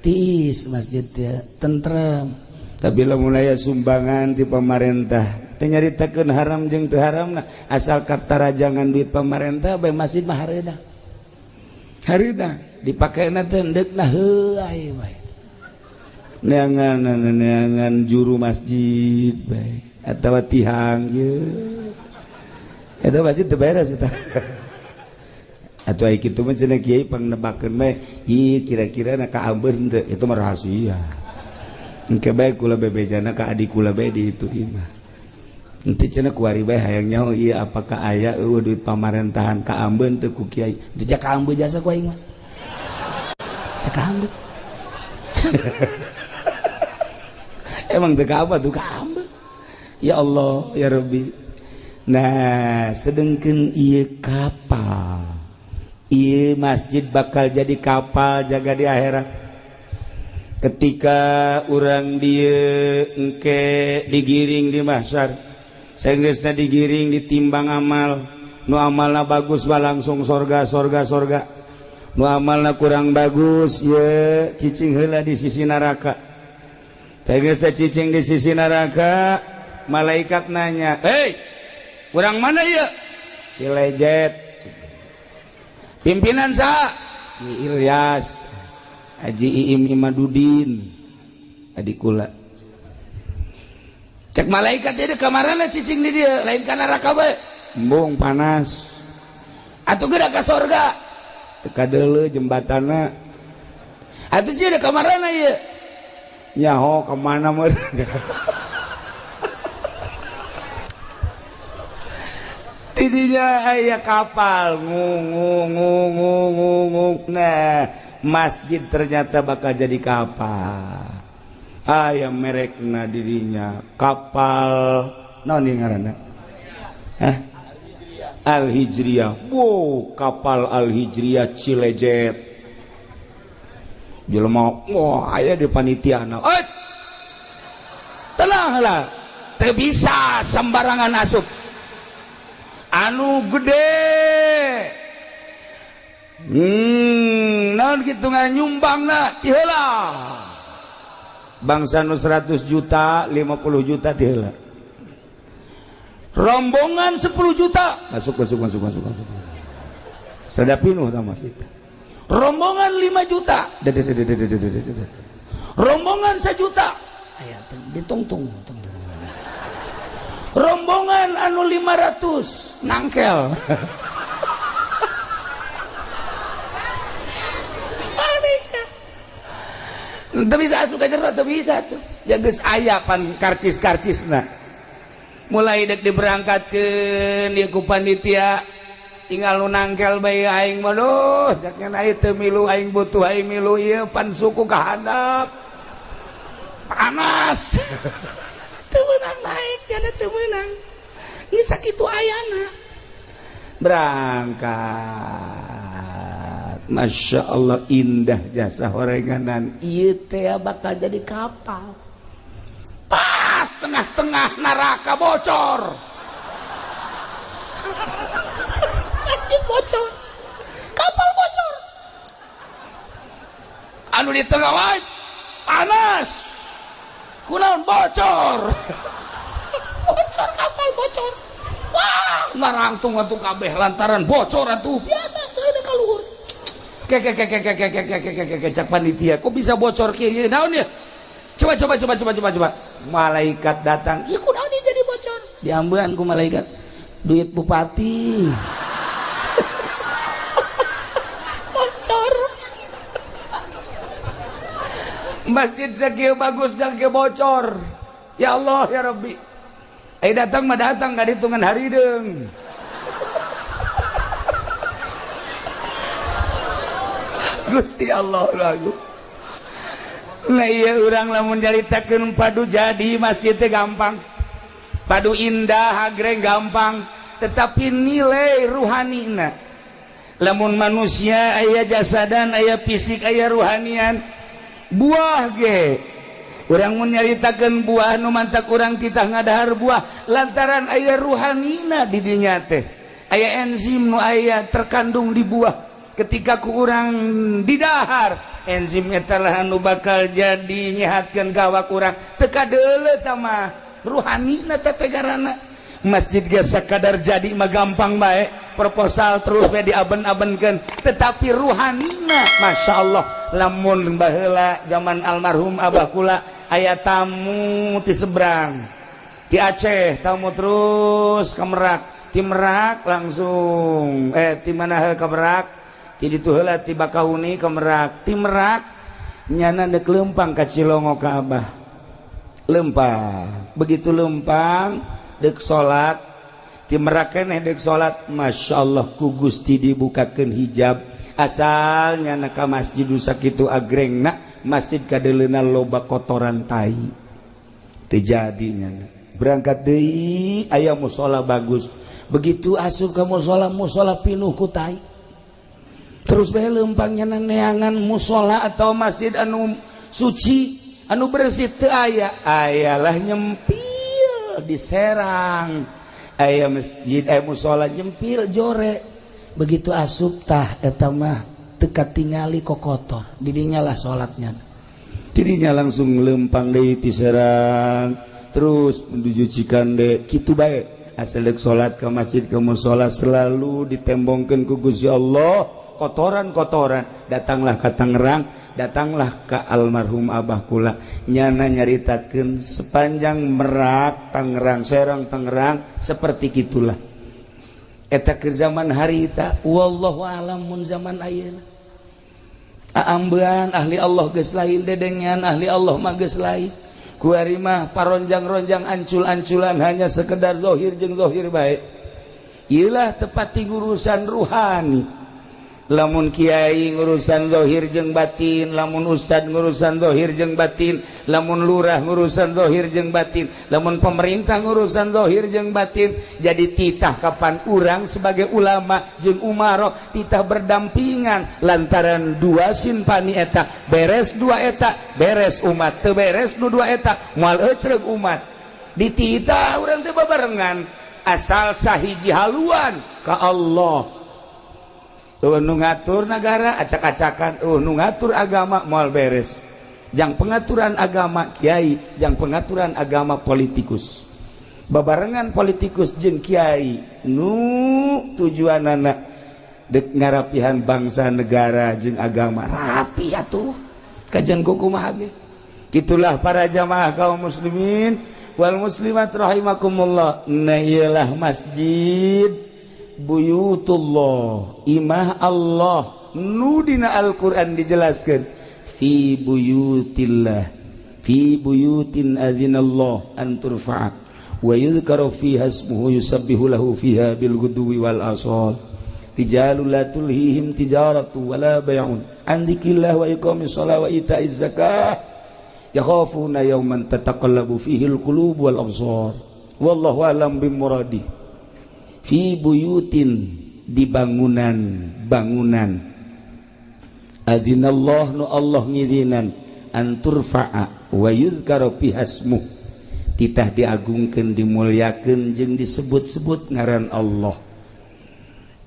S1: tiis masjid teh tentrem. Tapi lamun aya sumbangan ti pamarentah teu nyaritakeun haram jeung teu haramna asal katarajangan duit pamarentah bae masjid mah hareudang. Hareudang dipakena teh endeukna heuay bae. Neangan juru masjid bae atawa tihang ye. Eta masjid teu beres eta. Atuh ai kitu mah cenah kiai pangnebakeun bae, ieu kira-kira na kaambeun teu, itu mah rahasia. Engke bae kula bebejana ka adik kula bae di itu di mah. Henteu cenah kuari bae hayang nyaho ieu apakah aya eueuh duit pamarentahan kaambeun teu ku kiai. Teu kaambeun jasa ku aing mah. Teu kaambeun. Emang teu apa tuh kaambeun. Ya Allah ya Rabbi. Nah, sedengkeun ieu kapal. Ieu masjid bakal jadi kapal jaga di akhirat. Ketika urang dieu engke digiring di mahsyar, saenggeusna digiring ditimbang amal, nu amalna bagus mah langsung sorga sorga sorga. Nu amalna kurang bagus ye cicing heula di sisi neraka. Saenggeusna cicing di sisi neraka, malaikat nanya, "Hei, kurang mana ya?" Si lejet. Pimpinan saha? Ilyas, Haji Iim Imadudin, adik kula. Cek malaikat jadi kamarana cicing di dia, lain ka neraka bae. Embung panas. Atuh geura ka sorga. Teu kadeuleu jembatanna. Atuh sih ada kamarana ieu. Nyaho ka mana meureun. Tidinya aya kapal ngung ngung ngung ngung ngung. Nah, masjid ternyata bakal jadi kapal. Aya merekna dirinya kapal naon ieu ngaranna? Hah? Al Hijriyah. Wow, kapal Al Hijriyah Cilejet. Jelema wah aya di panitiana. Eh! Tenanglah. Teu bisa sembarangan asup. Anu gede naon kitu nyumbangna ti heula bangsa nu 100 juta 50 juta ti heula rombongan 10 juta masuk masuk masuk masuk masuk sada pinuh tah masjid rombongan 5 juta rombongan 1 juta aya ditungtung rombongan anu 500 nangkel. Teu bisa asup ka jero, teu bisa tuh. Ya geus aya pan karcis-karcisna. Mulai dek diberangkatkeun ieu ku panitia tinggal nu nangkel bae aing mah duh, jakna aing teu milu aing butuh aing milu ieu pan suku ka handap. Panas. Teu meunang naik jana teu meunang. Ieu sakitu ayana. Berangkat. Masya Allah indah jasa horenganan. Ieu teh bakal jadi kapal. Pas tengah-tengah neraka bocor. Masjid bocor. Kapal bocor. Anu di tengah wae panas. Kunaon bocor. Bocor kapal bocor. Wah, ngarangtung atuh kabeh lantaran bocor atuh. Biasa teu ka luhur. Ke ke ke ke ke ke ke ke ke ke cak panitia, kok bisa bocor kieu naon ya? Coba coba coba coba coba coba. Malaikat datang, ieu kunaon ieu jadi bocor? Diambean ku malaikat. Duit bupati. Bocor. Masjid sakieu bagus dan ke bocor. Ya Allah ya Rabbi. Eh datang mah datang enggak hitungan hari deung. Gusti Allah lagu. Nah iya urang lamun nyaritakeun padu jadi masjid teh gampang. Padu indah agreng gampang, tetapi nilai ruhanina. Lamun manusia aya jasadan, aya fisik, aya ruhanian. Buah ge Urang mun nyaritakeun buah nu mantak urang titah ngadahar buah lantaran aya ruhanina di dinya teh. Aya enzim nu aya terkandung di buah. Ketika ku urang didahar, enzim eta lah anu bakal jadi nyehatkeun ka awak urang. Teu kadeuleu tah mah ruhanina teh tegarana. Masjid ge sakadar jadi mah gampang bae, proposal terus we diaben-abenkeun, tetapi ruhanina Masya Allah. Lamun baheula zaman almarhum abah kula aya tamu ti seberang di Aceh, tamu terus ke Merak, ti Merak langsung ti mana ke Merak, ti ditu heula ti Bakahuni ke Merak, ti Merak nyana dek lempang ka Cilongo ka abah. Lempang, begitu lempang dek salat ti Merak keneh dek salat, Masya Allah ku Gusti dibukakeun hijab. Asalnya na ka masjid sakitu agrengna masjid kadeleuna loba kotoran tai teu jadi. Berangkat deui aya musola bagus, begitu asup ka musola, musola pinuh ku tai. Terus bae leumpangnya neangan musola atau masjid anu suci anu bersih teu aya, ayalah nyempil di Serang aya masjid, aya musola nyempil jore. Begitu asup tah eta mah teu katingali kokotor, didinya lah salatnya. Didinya langsung lempang deui ti Serang terus menuju Cikande kitu bae. Asal dek salat ke masjid ke musola selalu ditembongkeun ku Gusti Allah kotoran-kotoran. Datanglah ke Tangerang, datanglah ke almarhum abah kula, nyana nyaritakeun sepanjang Merak Tangerang Serang Tangerang seperti gitulah eta keur zaman harita. Wallahu alam mun zaman ayeuna aambean ahli Allah geus lain, dedengean ahli Allah mah geus lain. Kuari mah paronjang-ronjang ancul-anculan hanya sekedar zahir jeung zahir bae. Ieulah tepat ngurusan ruhani. Lamun kiai ngurusan zahir jeung batin, lamun ustad ngurusan zahir jeung batin, lamun lurah ngurusan zahir jeung batin, lamun pemerintah ngurusan zahir jeung batin, jadi titah kapan urang sebagai ulama jeung umaro titah berdampingan lantaran dua sinfani eta beres, dua eta beres umat. Teu beres nu dua eta moal ecreg umat. Dititah urang teh babarengan asal sahiji haluan ka Allah. Nu ngatur negara acak-acakan, nu ngatur agama moal beres. Jang pengaturan agama kiai, jang pengaturan agama politikus, babarengan politikus jeung kiai nu tujuanana dek ngarapihan bangsa negara jeung agama rapi atuh kajian kumaha ge. Gitulah para jamaah kaum muslimin wal muslimat rahimakumullah. Nah iyalah masjid buyutullah, imah Allah nu dina Al-Qur'an dijelaskan fi buyutillah, fi buyutin azinallah an turfa'a wa yuzkaru fiha ismuhu yusabbihu lahu fiha bil ghudwi wal asal rijalul la tulhihim tijaratu wala bay'un an dzikrillah wa iqamis shalah wa ita'iz zakah yakhafuna yawman tataqallabu fihi al qulub wal absar wallahu a'lam bimuradi. Fi buyutin, di bangunan bangunan, adzinallah nu Allah ngizinan, an turfa'a wa yuzkaru fiha ismuh, titah diagungkeun dimuliakeun jeung disebut-sebut ngaran Allah.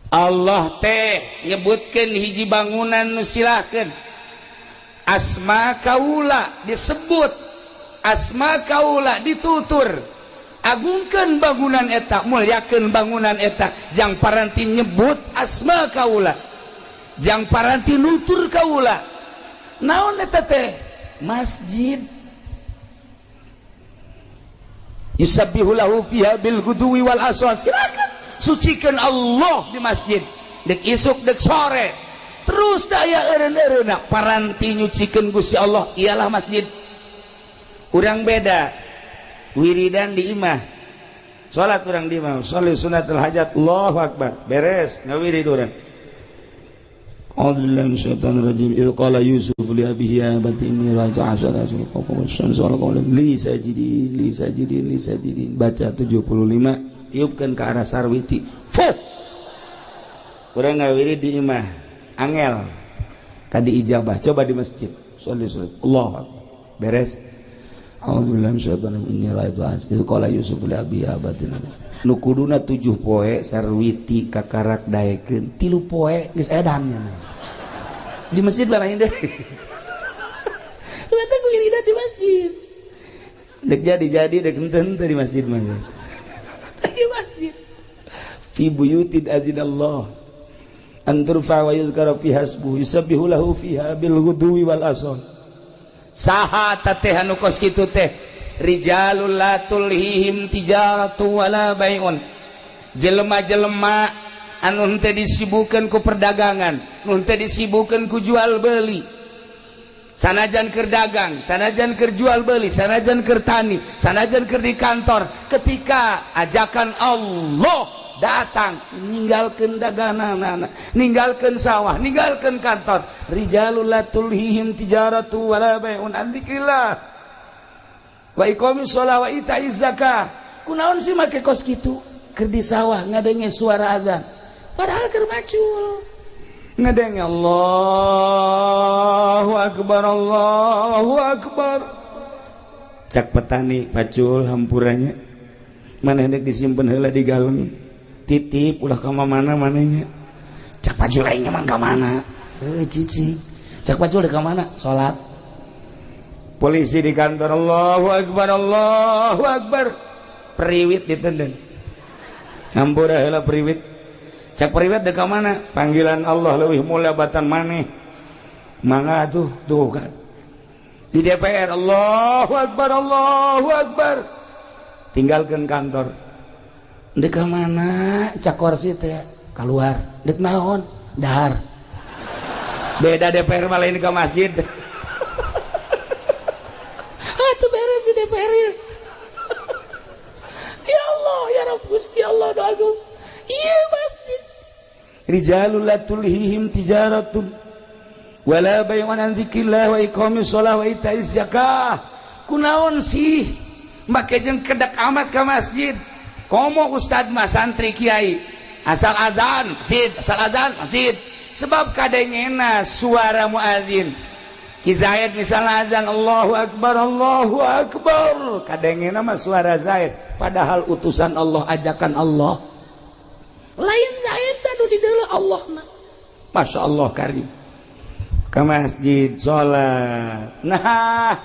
S1: Allah teh nyebutkeun hiji bangunan nu silahkeun asma kaula disebut, asma kaula ditutur, agungkan bangunan eta, muliakeun bangunan eta, jang paranti nyebut asma kaula, jang paranti nutur kaula. Naon eta teh? Masjid. Yusabbihu lahu fiha bil ghudwi wal asal. Silakan sucikan Allah di masjid dek isuk dek sore terus teh aya eureun-eureunna paranti nyucikeun Gusti Allah, ialah masjid. Urang beda wiridan di imah, salat urang di imah, sholli sunnatul hajat, Allahu akbar, beres ngawirid urang. A'udzubillahi minasyaitonir rajim. Idz qala Yusuf li abihi ya abati inni ra'aitu asyara kawkaban wasyamsa wal qamara li sajidin li sajidin li sajidin. Baca 75, tiupkan ke arah sarwiti. Fuh. Urang ngawirid di imah, angel kadi ijabah. Coba di masjid, sholli sunat, Allahu akbar, beres. A'udzubillahi minasyaitonir rajim. Inni ra'aitu itu qala Yusuf li abi abatin. Nu kuduna 7 poe sarwiti kakarak daekeun 3 poe geus edan. Di masjid lain deh. Lu eta wiridan di masjid. Dek jadi-jadi dek henteu di masjid mah geus. Di masjid. Fi buyutin azinallah an turfa wa yuzkara fiha ismuhu yusabbihu lahu fiha bil ghudwi wal asal. Saha teh anu kos kitu teh rijalul la tulhihim tijaratu wala bai'un, jelema-jelema anu henteu disibukeun ku perdagangan, nu henteu disibukeun ku jual beli, sanajan keur dagang, sanajan keur jual beli, sanajan keur tani, sanajan keur di kantor, ketika ajakan Allah datang ninggalkeun dagangan, ninggalkeun sawah, ninggalkeun kantor. Rijalul la tulhihim tijaratu wala bai'un an dzikrillah wa iqamis shalah wa ita'iz zakah. Kunaon sih make kos kitu? Keur di sawah ngadenge suara azan, padahal keur macul, ngadenge Allahu akbar, Allahu akbar. Cak petani, "Pacul, hampuranya, mana hendak disimpen heula di galeng, titip ulah ka mana manehnya." Cak pacul, "Aing emang ka mana?" "Heuh, cicing." Cak pacul, "Ka mana?" "Salat." Polisi di kantor, Allahu akbar, Allahu akbar, periwit ditenden, "Hampura heula, periwit." Cak periwit, "Dek ka mana?" "Panggilan Allah leuwih mulia batan maneh, mangga tuh." Tuh kan di DPR, Allahu akbar, Allahu akbar, tinggalkan kantor. "Dek ka mana?" Cak korsi teh, "Keluar." "Dek naon?" "Dahar." Beda DPR malah, ini ke masjid. Ah, itu beres di DPR ya. Ya Allah, ya Rabb, Gusti Allah doa. Iya, masjid. Rijalul la tulhihim tijaratun wala bay'un an dzikrillah wa iqamis shalah wa ita'iz zakah. Kunaon sih make jeung kedak amat ke masjid? Komo ustad mah, santri kiai, asal azan masjid, asal azan masjid, sebab kadengena suara muazin. Ki Zaid misalnya azan, Allahu akbar, Allahu akbar, kadengena mah suara Zaid, padahal utusan Allah, ajakan Allah lain Zaid anu di Allah mah. Masya Allah karim, ke masjid sholat. Nah,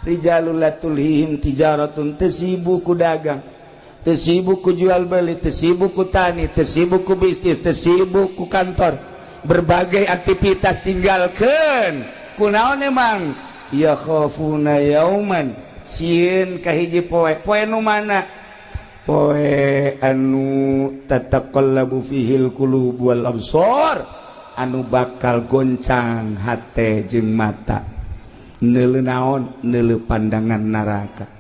S1: rijalul la tulhihim tijaratun, teu sibuk ku dagang, teu sibuk ku jual beli, teu sibuk ku tani, teu sibuk ku bisnis, teu sibuk ku kantor, berbagai aktivitas tinggalkan. Kunaon emang? Ya khafuna yauman, sieun ka hiji poe. Poe nu mana? Poe anu tataqallabu fihil qulub wal absar, anu bakal goncang hate jeung mata. Neuleu naon? Neuleu pandangan neraka.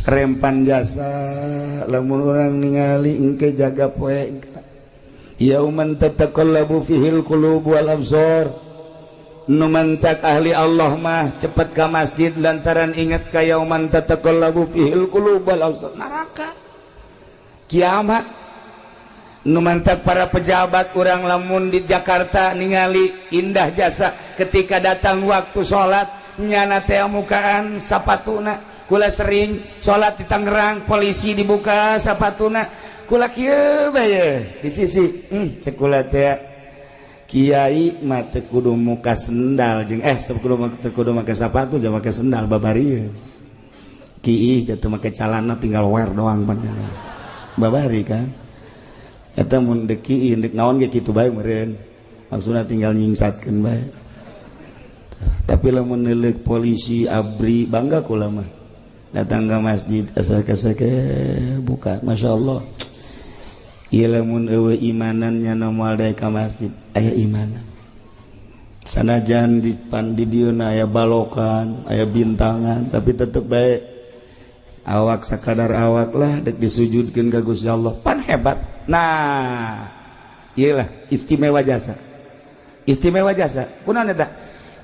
S1: Rempan jasa lamun urang ningali engke jaga poe yauman tataqallabu fihil qulub wal absar. Nu mantak ahli Allah mah cepet ka masjid lantaran ingat ka yauman tataqallabu fihil qulub wal absar, neraka, kiamat. Nu mantak para pejabat urang lamun di Jakarta ningali indah jasa, ketika datang waktu sholat nyana teh mukaan sapatuna. Kula sering sholat di Tangerang, polisi dibuka sapatuna, kula kieu bae di sisi, cek kula teh, kiai mah teu kudu muka sendal jeung teu kudu, teu kudu make sapatu jeung make sendal babari. Kiai jatuh make calana tinggal wear doang, pan babari kan eta. Mun deuk kiai, deuk naon ge kitu bae meureun, maksudna tinggal nyingsatkeun bae. Tapi lamun neuleuk polisi, ABRI, bangga kula mah datang ke masjid asal kasake buka. Masya Allah. Ieu lamun eueuh imanannya moal daek ka masjid. Aya imanan, sanajan di pan di dieu aya balokan, aya bintangan, tapi tetep bae awak sakadar awak lah dek disujudkeun ka Gusti Allah, pan hebat. Nah, iyalah istimewa jasa, istimewa jasa. Kunaon eta?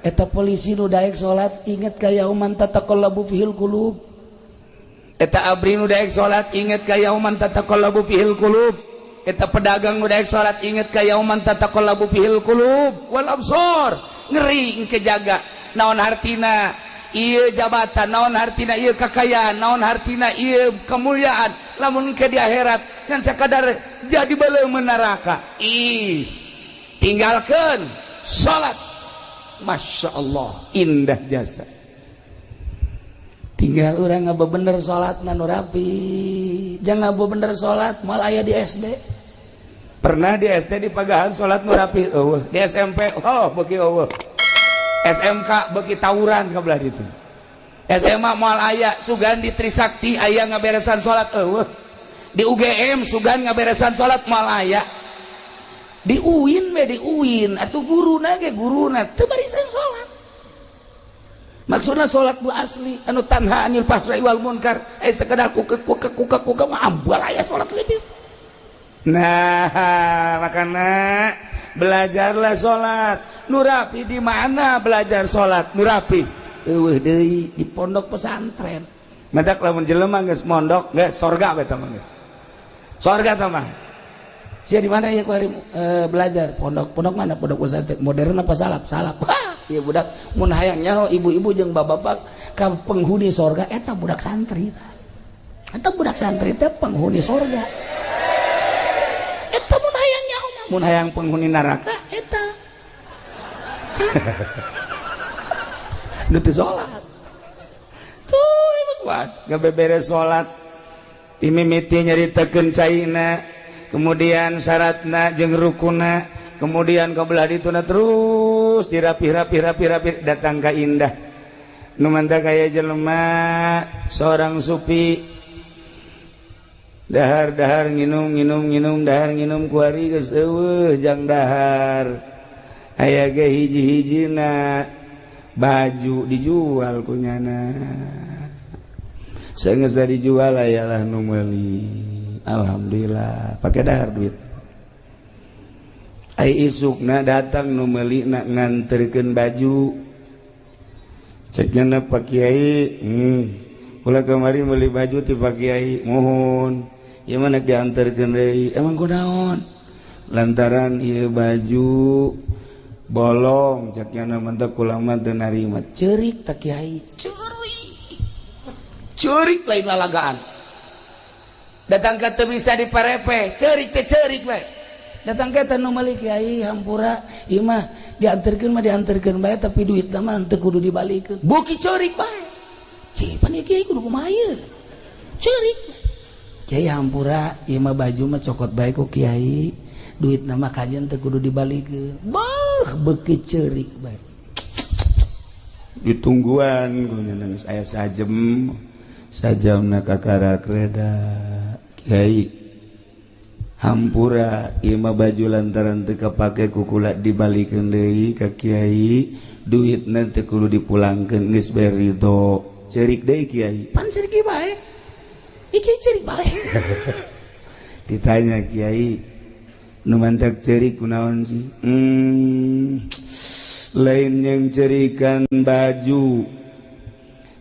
S1: Eta polisi nu daek salat inget ka yauman tataqallabu fihil qulub. Eta ABRI nu daek salat inget ka yauman tataqallabu fihil qulub. Eta pedagang nu daek salat inget ka yauman tataqallabu fihil qulub wal absar. Ngeri engke jaga. Naon hartina? Ieu jabatan, naon hartina ieu kakayaan, naon hartina ieu kemuliaan lamun ke di akhirat ngan sakadar jadi beuleum neraka. Ih, tinggalkeun salat. Masya Allah, indah jasa. Tinggal orang ngabebener salat nu rapi. Jangan ngabebener salat moal aya di SD. Pernah di SD di pagahan salat nu rapi? Euweuh. Di SMP, oh, beuki euweuh. SMK beuki tawuran ka belah ditu. SMA moal aya. Sugan di Trisakti aya ngaberesan salat? Euweuh. Di UGM sugan ngaberesan salat? Moal aya. Di UIN we, di UIN atuh guruna ge, guruna teu barisan salat. Maksudna salat bu asli anu tanha anil fahsai wal munkar, eh sekedar kuke kuke kuke kuke mah ambal aya salat lebih. Nah, makana belajarlah salat nu rapi. Di mana belajar salat nu rapi? Euweuh deui, di pondok pesantren. Matak lamun jelema geus mondok geus sorga we, mah geus sorga tah mah. Sia di mana ya kuari belajar? Pondok. Pondok mana? Pondok pesantren. Modern apa salaf? Salaf. Wah, ieu budak mun hayang nyaho ibu-ibu jeung bapak-bapak ka penghuni sorga eta budak santri. Eta budak santri teh penghuni sorga. Eta mun hayang nyaho mah. Mun hayang penghuni neraka eta. Nu teu salat. Tuh emang kuat, ngabeberes salat. Imimiti nyaritakeun caina, kemudian syaratna jeung rukuna, kemudian kebelah dituna, terus dirapih-rapih rapi-rapi datang ka indah nu manta kaya jelema seorang supi dahar-dahar, nginum nginum nginum, dahar nginum. Kuari geus euweuh jang dahar, aya ge hiji-hijina baju dijual ku nyana. Saenggeus dijual, ayalah nu meuli. Alhamdulillah pakai dahar duit. Ai isukna datang nu meuli na nganterkeun baju. Cek nyana, "Pak Kiai, kula kamari meuli baju ti Pak Kiai." "Mohon, ieu mah nek dianterkeun deui." "Emang kunaon?" "Lantaran ieu baju bolong," cek nyana, "mentek kula mah teu narima." Ceurik tak Kiai, ceurik ceurik lain lalagaan. Datang ke teu bisa diparepe, ceurik teh ceurik we. Datang ke nu meuli, "Kiai, hampura, ieu mah dianterkeun mah dianterkeun bae, tapi duit mah teu kudu dibalikeun." Beuki ceurik bae. Cih, pan ieu kiai kudu kumaha ieu? Ceurik. "Kiai, hampura, ieu mah baju mah cokot bae ku kiai, duit nama kajian teu kudu dibalikeun." Bah, beuki ceurik bae. Ditungguan ku nangis aya sajem sajamna, kakarak reda. "Kiai, hampura, ieu mah baju lantaran teu kapake ku kula dibalikeun deui ka kiai, duitna teu kudu dipulangkeun, geus bae ridho." Ceurik deui kiai. Pan ceurik bae. Iki ceurik bae. Ditanya kiai, "Nu mantak ceurik kunaon sih?" Lain yang cerikan baju,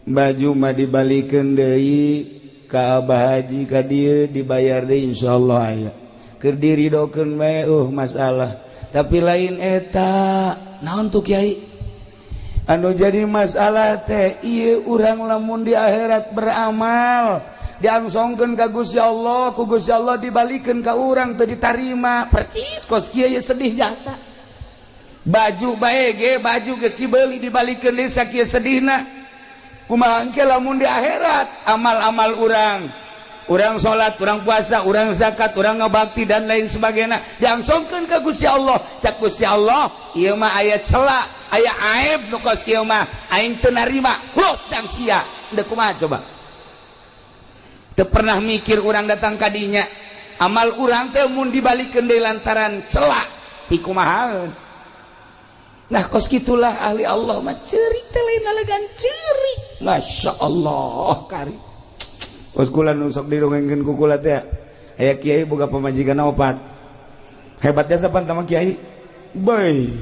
S1: baju mah dibalikeun deui ka Abah Haji ka dieu, dibayar deui insyaallah, aya keur diridokeun bae masalah. Tapi lain eta." "Naon tuh, Kiai?" "Anu jadi masalah teh ieu, urang lamun di akhirat beramal diangsongkeun ka Gusti Allah, ku Gusti Allah dibalikeun ka urang teu ditarima." Percis kos kieu sedih jasa. Baju bae ge, baju geus dibeli dibalikeun deui sakieu sedihna, kumaha engke lamun di akhirat amal-amal urang, urang salat, urang puasa, urang zakat, urang ngabakti dan lain sebagainya diangsongkeun ka Gusti Allah, cak Gusti Allah, "Ieu mah aya cela, aya aib nu kos kieu mah aing teu narima, los dang sia." Deuk kumaha coba? Teu pernah mikir urang datang ka dinya, amal urang teh mun dibalikeun deui lantaran cela, pikumahaeun? Nah, kos gitulah ahli Allah mah, ceurik teh lain lalagan ceurik. Masya Allah, kari kos kula nu sok dirongengkeun ku kula teh, aya kiai boga pamajikan opat. Hebatnya sapan sama kiai boy,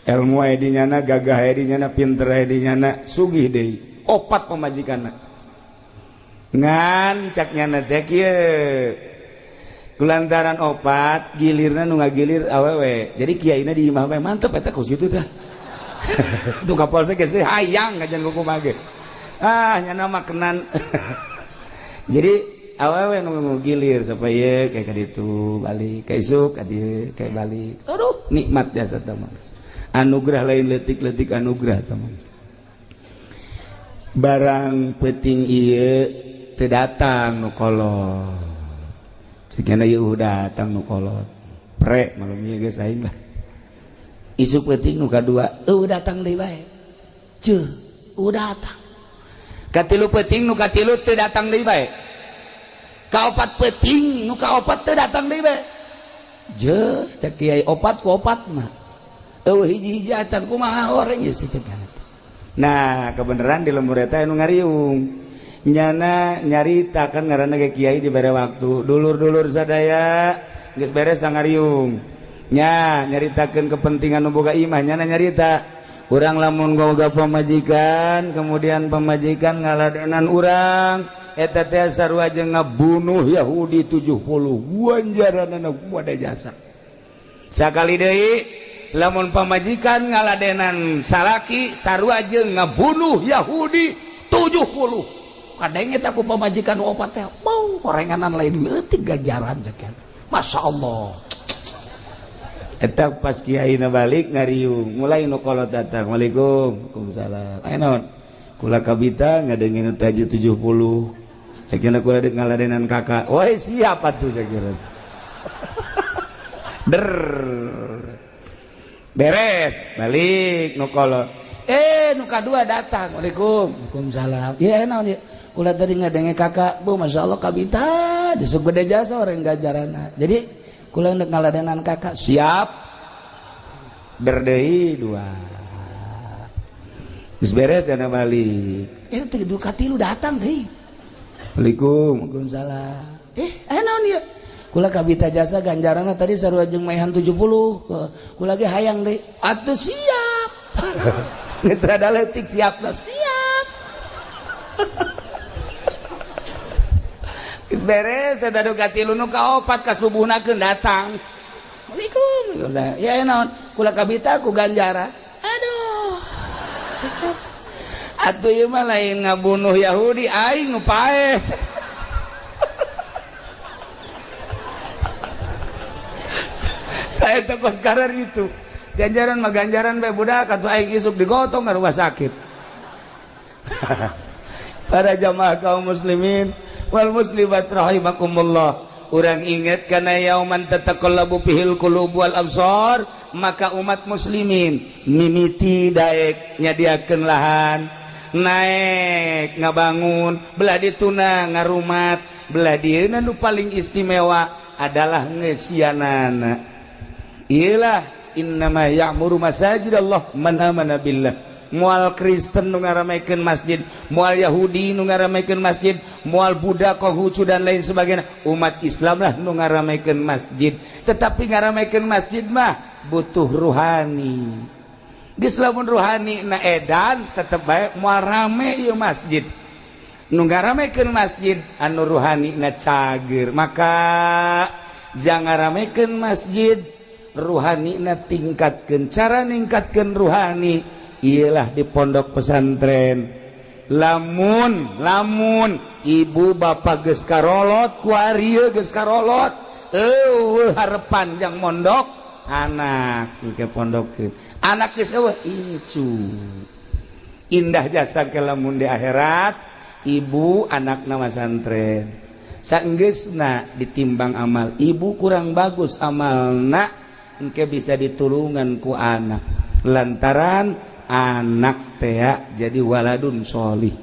S1: ilmu aya di nyana, gagah aya di nyana, pinter aya di nyana, sugih deui, opat pamajikanna. Ngan cak nyana teh kieu, kulantaran opat gilirna nu ngagilir awewe, jadi kiaina di imah we. Mantep eta kos kitu tah. Tuh Kapolsek geus hayang kajian kumaha ge. Ah nyana mah kenan. Jadi awewe nu gilir supaya kayak kaditu balik ka isuk ka dieu kayak balik. Aduh nikmat jasa teh mah. Anugerah lain leutik-leutik anugerah teh mah. Barang peuting ieu teu datang nu kolot. Cigana ieu datang nu kolot. Pre malum ieu geus aing lah. Isuk peuting nu kadua eueuh datang deui bae. Ceuh, eueuh datang. Katilu peuting nu katilu teu datang deui bae. Kaopat peuting nu kaopat teu datang deui bae. Jeuh, cek kiai opat ku opat mah. Eueuh hiji-hiji acan kumaha horeng ieu si cekana. Nah, kebenaran di lembur eta anu ngariung. Nyana nyarita kan ngaranna ge kiai dibere waktu. Dulur-dulur sadaya geus beres ngariung. Nya nyaritakeun kepentingan nu boga imah nyana nyarita. Urang lamun boga pamajikan, kemudian pamajikan ngaladenan urang, eta teh sarua jeung ngabunuh Yahudi 70. Wanjaranana kuada jasa. Sakali deui lamun pamajikan ngaladenan salaki sarua jeung ngabunuh Yahudi 70. Kadang eta ku pamajikan opat teh bau horenganan lain leutik ganjaran ceuk. Masya Allah. Eta pas kiai na balik ngariung mulai nu kolot datang. Waalaikum waalaikumsalam. Aya naon? Kula kabita ngadengin tahajud 70. Sakina kula deuk ngaladenan kakak. Woi siap atuh sakira. Der. Beres, balik nu kolot. Nu kadua datang. Waalaikum waalaikumsalam. Ieu naon ieu? Kula tadi ngadenge kakak, bu masya Allah kabita disebut gede jasa orang ganjaranna. Jadi kula ndek ngaladenan kakak siap berdei dua geus beres dana balik teh du katilu datang deui. Waalaikum waalaikumsalam. Naon ieu? Kula kabita jasa ganjaranna tadi sarua jeung maehan 70. Kula ge hayang deui. Atuh siap. Geus rada leutik siapna siap. Geus beres eta nu katilu nu kaopat ka subuhna keun datang. Waalaikum. Ya naon? Kula kabita ku ganjaran. Aduh. Atuh ieu mah lain ngabunuh Yahudi aing nu paeh. Eta kos karar itu. Ganjaran mah ganjaran bae budak atuh aing isuk digotong ka rumah sakit. Para jamaah kaum muslimin wal muslimat rahimakumullah. Urang ingat kana yauman tataqallabu fihil qulub wal absar, maka umat muslimin mimiti daek nyadiakeun lahan, naek ngabangun, belah dituna ngarumat, belah dieuna nu paling istimewa adalah ngesianana. Iyalah innama ya'muru masajidallah man amana billah. Moal Kristen nu ngaramekeun masjid, moal Yahudi nu ngaramekeun masjid, moal Buddha, Konghucu dan lain sebagainya. Umat Islam lah nu ngaramekeun masjid. Tetapi ngaramekeun masjid mah butuh ruhani. Geus lamun ruhani na edan tetep bae moal rame ieu masjid. Nu ngaramekeun masjid anu ruhani na cager. Maka jangan ngaramekeun masjid, ruhani na tingkatkeun. Cara ningkatkeun ruhani ialah di pondok pesantren. Lamun lamun ibu bapak geus karolot ku ari geus karolot eueuh harepan jang mondok anak ke pondokkeun anak geus eueuh incu indah jasa ke lamun di akhirat ibu anakna masantren saenggeusna ditimbang amal ibu kurang bagus amalna engke bisa ditulungan ku anak lantaran anak tea jadi waladun sholih.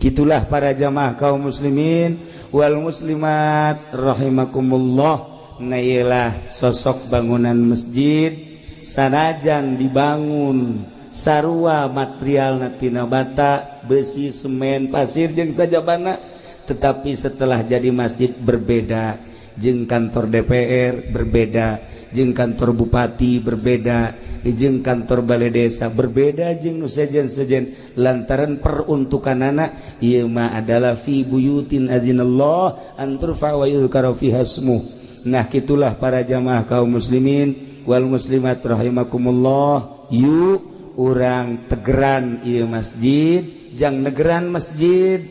S1: Gitulah para jamaah kaum muslimin wal muslimat rahimakumullah. Nah iyalah sosok bangunan masjid sanajan dibangun sarua material tina bata, besi, semen, pasir jeung sajabana, tetapi setelah jadi masjid berbeda jeung kantor DPR berbeda, jeung kantor bupati berbeda, jeung kantor balai desa berbeda, jeung nu sejen-sejen lantaran peruntukanana ieu mah adalah fi buyutin azinallah an turfa wa yuzkara fiha ismuh. Nah kitulah para jamaah kaum muslimin wal muslimat rahimakumullah. Yuk Urang tegeran ieu masjid, jang negeran masjid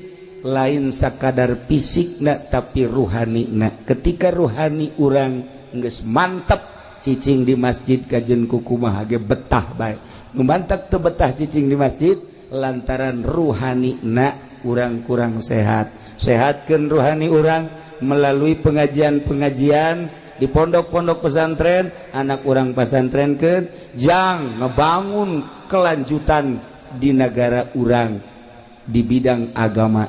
S1: lain sakadar fisik na, tapi ruhani na. Ketika ruhani urang geus mantep, cicing di masjid kajen kukumaha ge betah bae. Nu mantap teu betah cicing di masjid lantaran ruhani na urang kurang sehat. Sehatkeun ruhani urang melalui pengajian-pengajian di pondok-pondok pesantren, anak urang pesantrenkeun jang ngebangun kelanjutan di negara urang di bidang agama.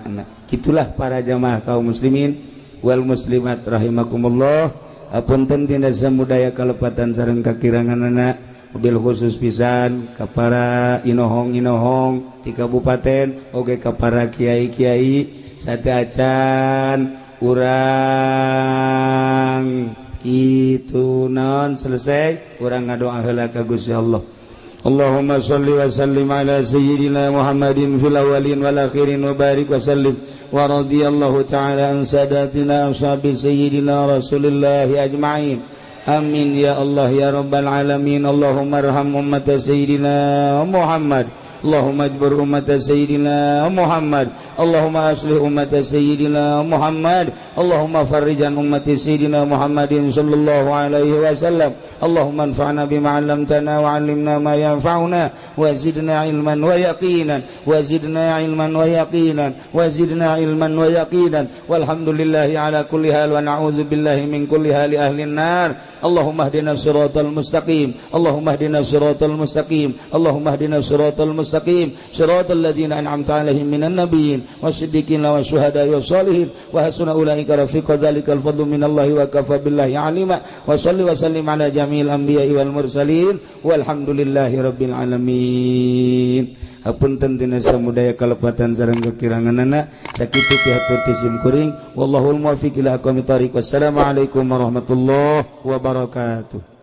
S1: Gitulah para jamaah kaum muslimin wal muslimat rahimakumullah. Apunten tina samudaya kalepatan sareng kakiranganana, mobil khusus pisan ka para inohong-inohong di kabupaten, oge ka para kiai-kiai. Sateuacan urang itu non selesai, urang ngadoa heula ka Gusti Allah. Allahumma salli wa sallim ala sayyidina Muhammadin fil awwalin wal akhirin wa barik wa sallim wa radiyallahu ta'ala an sadatina ashabi sayyidina Rasulillah ajma'in. Amin ya Allah ya rabbal alamin. Allahumma arham ummata sayyidina Muhammad. Allahumma ajbur ummata sayyidina Muhammad. Allahumma aslih ummata sayyidina Muhammad. Allahumma farrijan ummati sayyidina Muhammadin sallallahu alaihi wasallam. Allahumma anfa'na bima 'allamtana wa 'allimna ma yanfa'una wa zidna ilman wa yaqinan wa zidna ilman wa yaqinan wa zidna ilman wa yaqinan. Walhamdulillahi ala kulli hal wa na'udzu billahi min kulli hali ahli an-nar. Allahumma hdina siratal mustaqim. Allahumma hdina siratal mustaqim. Allahumma hdina siratal mustaqim, siratal ladzina an'amta 'alaihim minan nabiyyin wasiddiqin wasyuhada'i wassalihin wa hasuna ulaika rafiqa. Dzalikal fadlu minallahi wa kafa billahi alima. Wa salli wa sallim ala jami'il anbiya'i wal mursalin walhamdulillahi rabbil alamin. Hapunten tina samudaya kalepatan sareng kekiranganana. Sakitu pihatur ti sim kuring. Wallahul muwaffiq ila aqwamit thariq. Wassalamualaikum warahmatullahi wabarakatuh.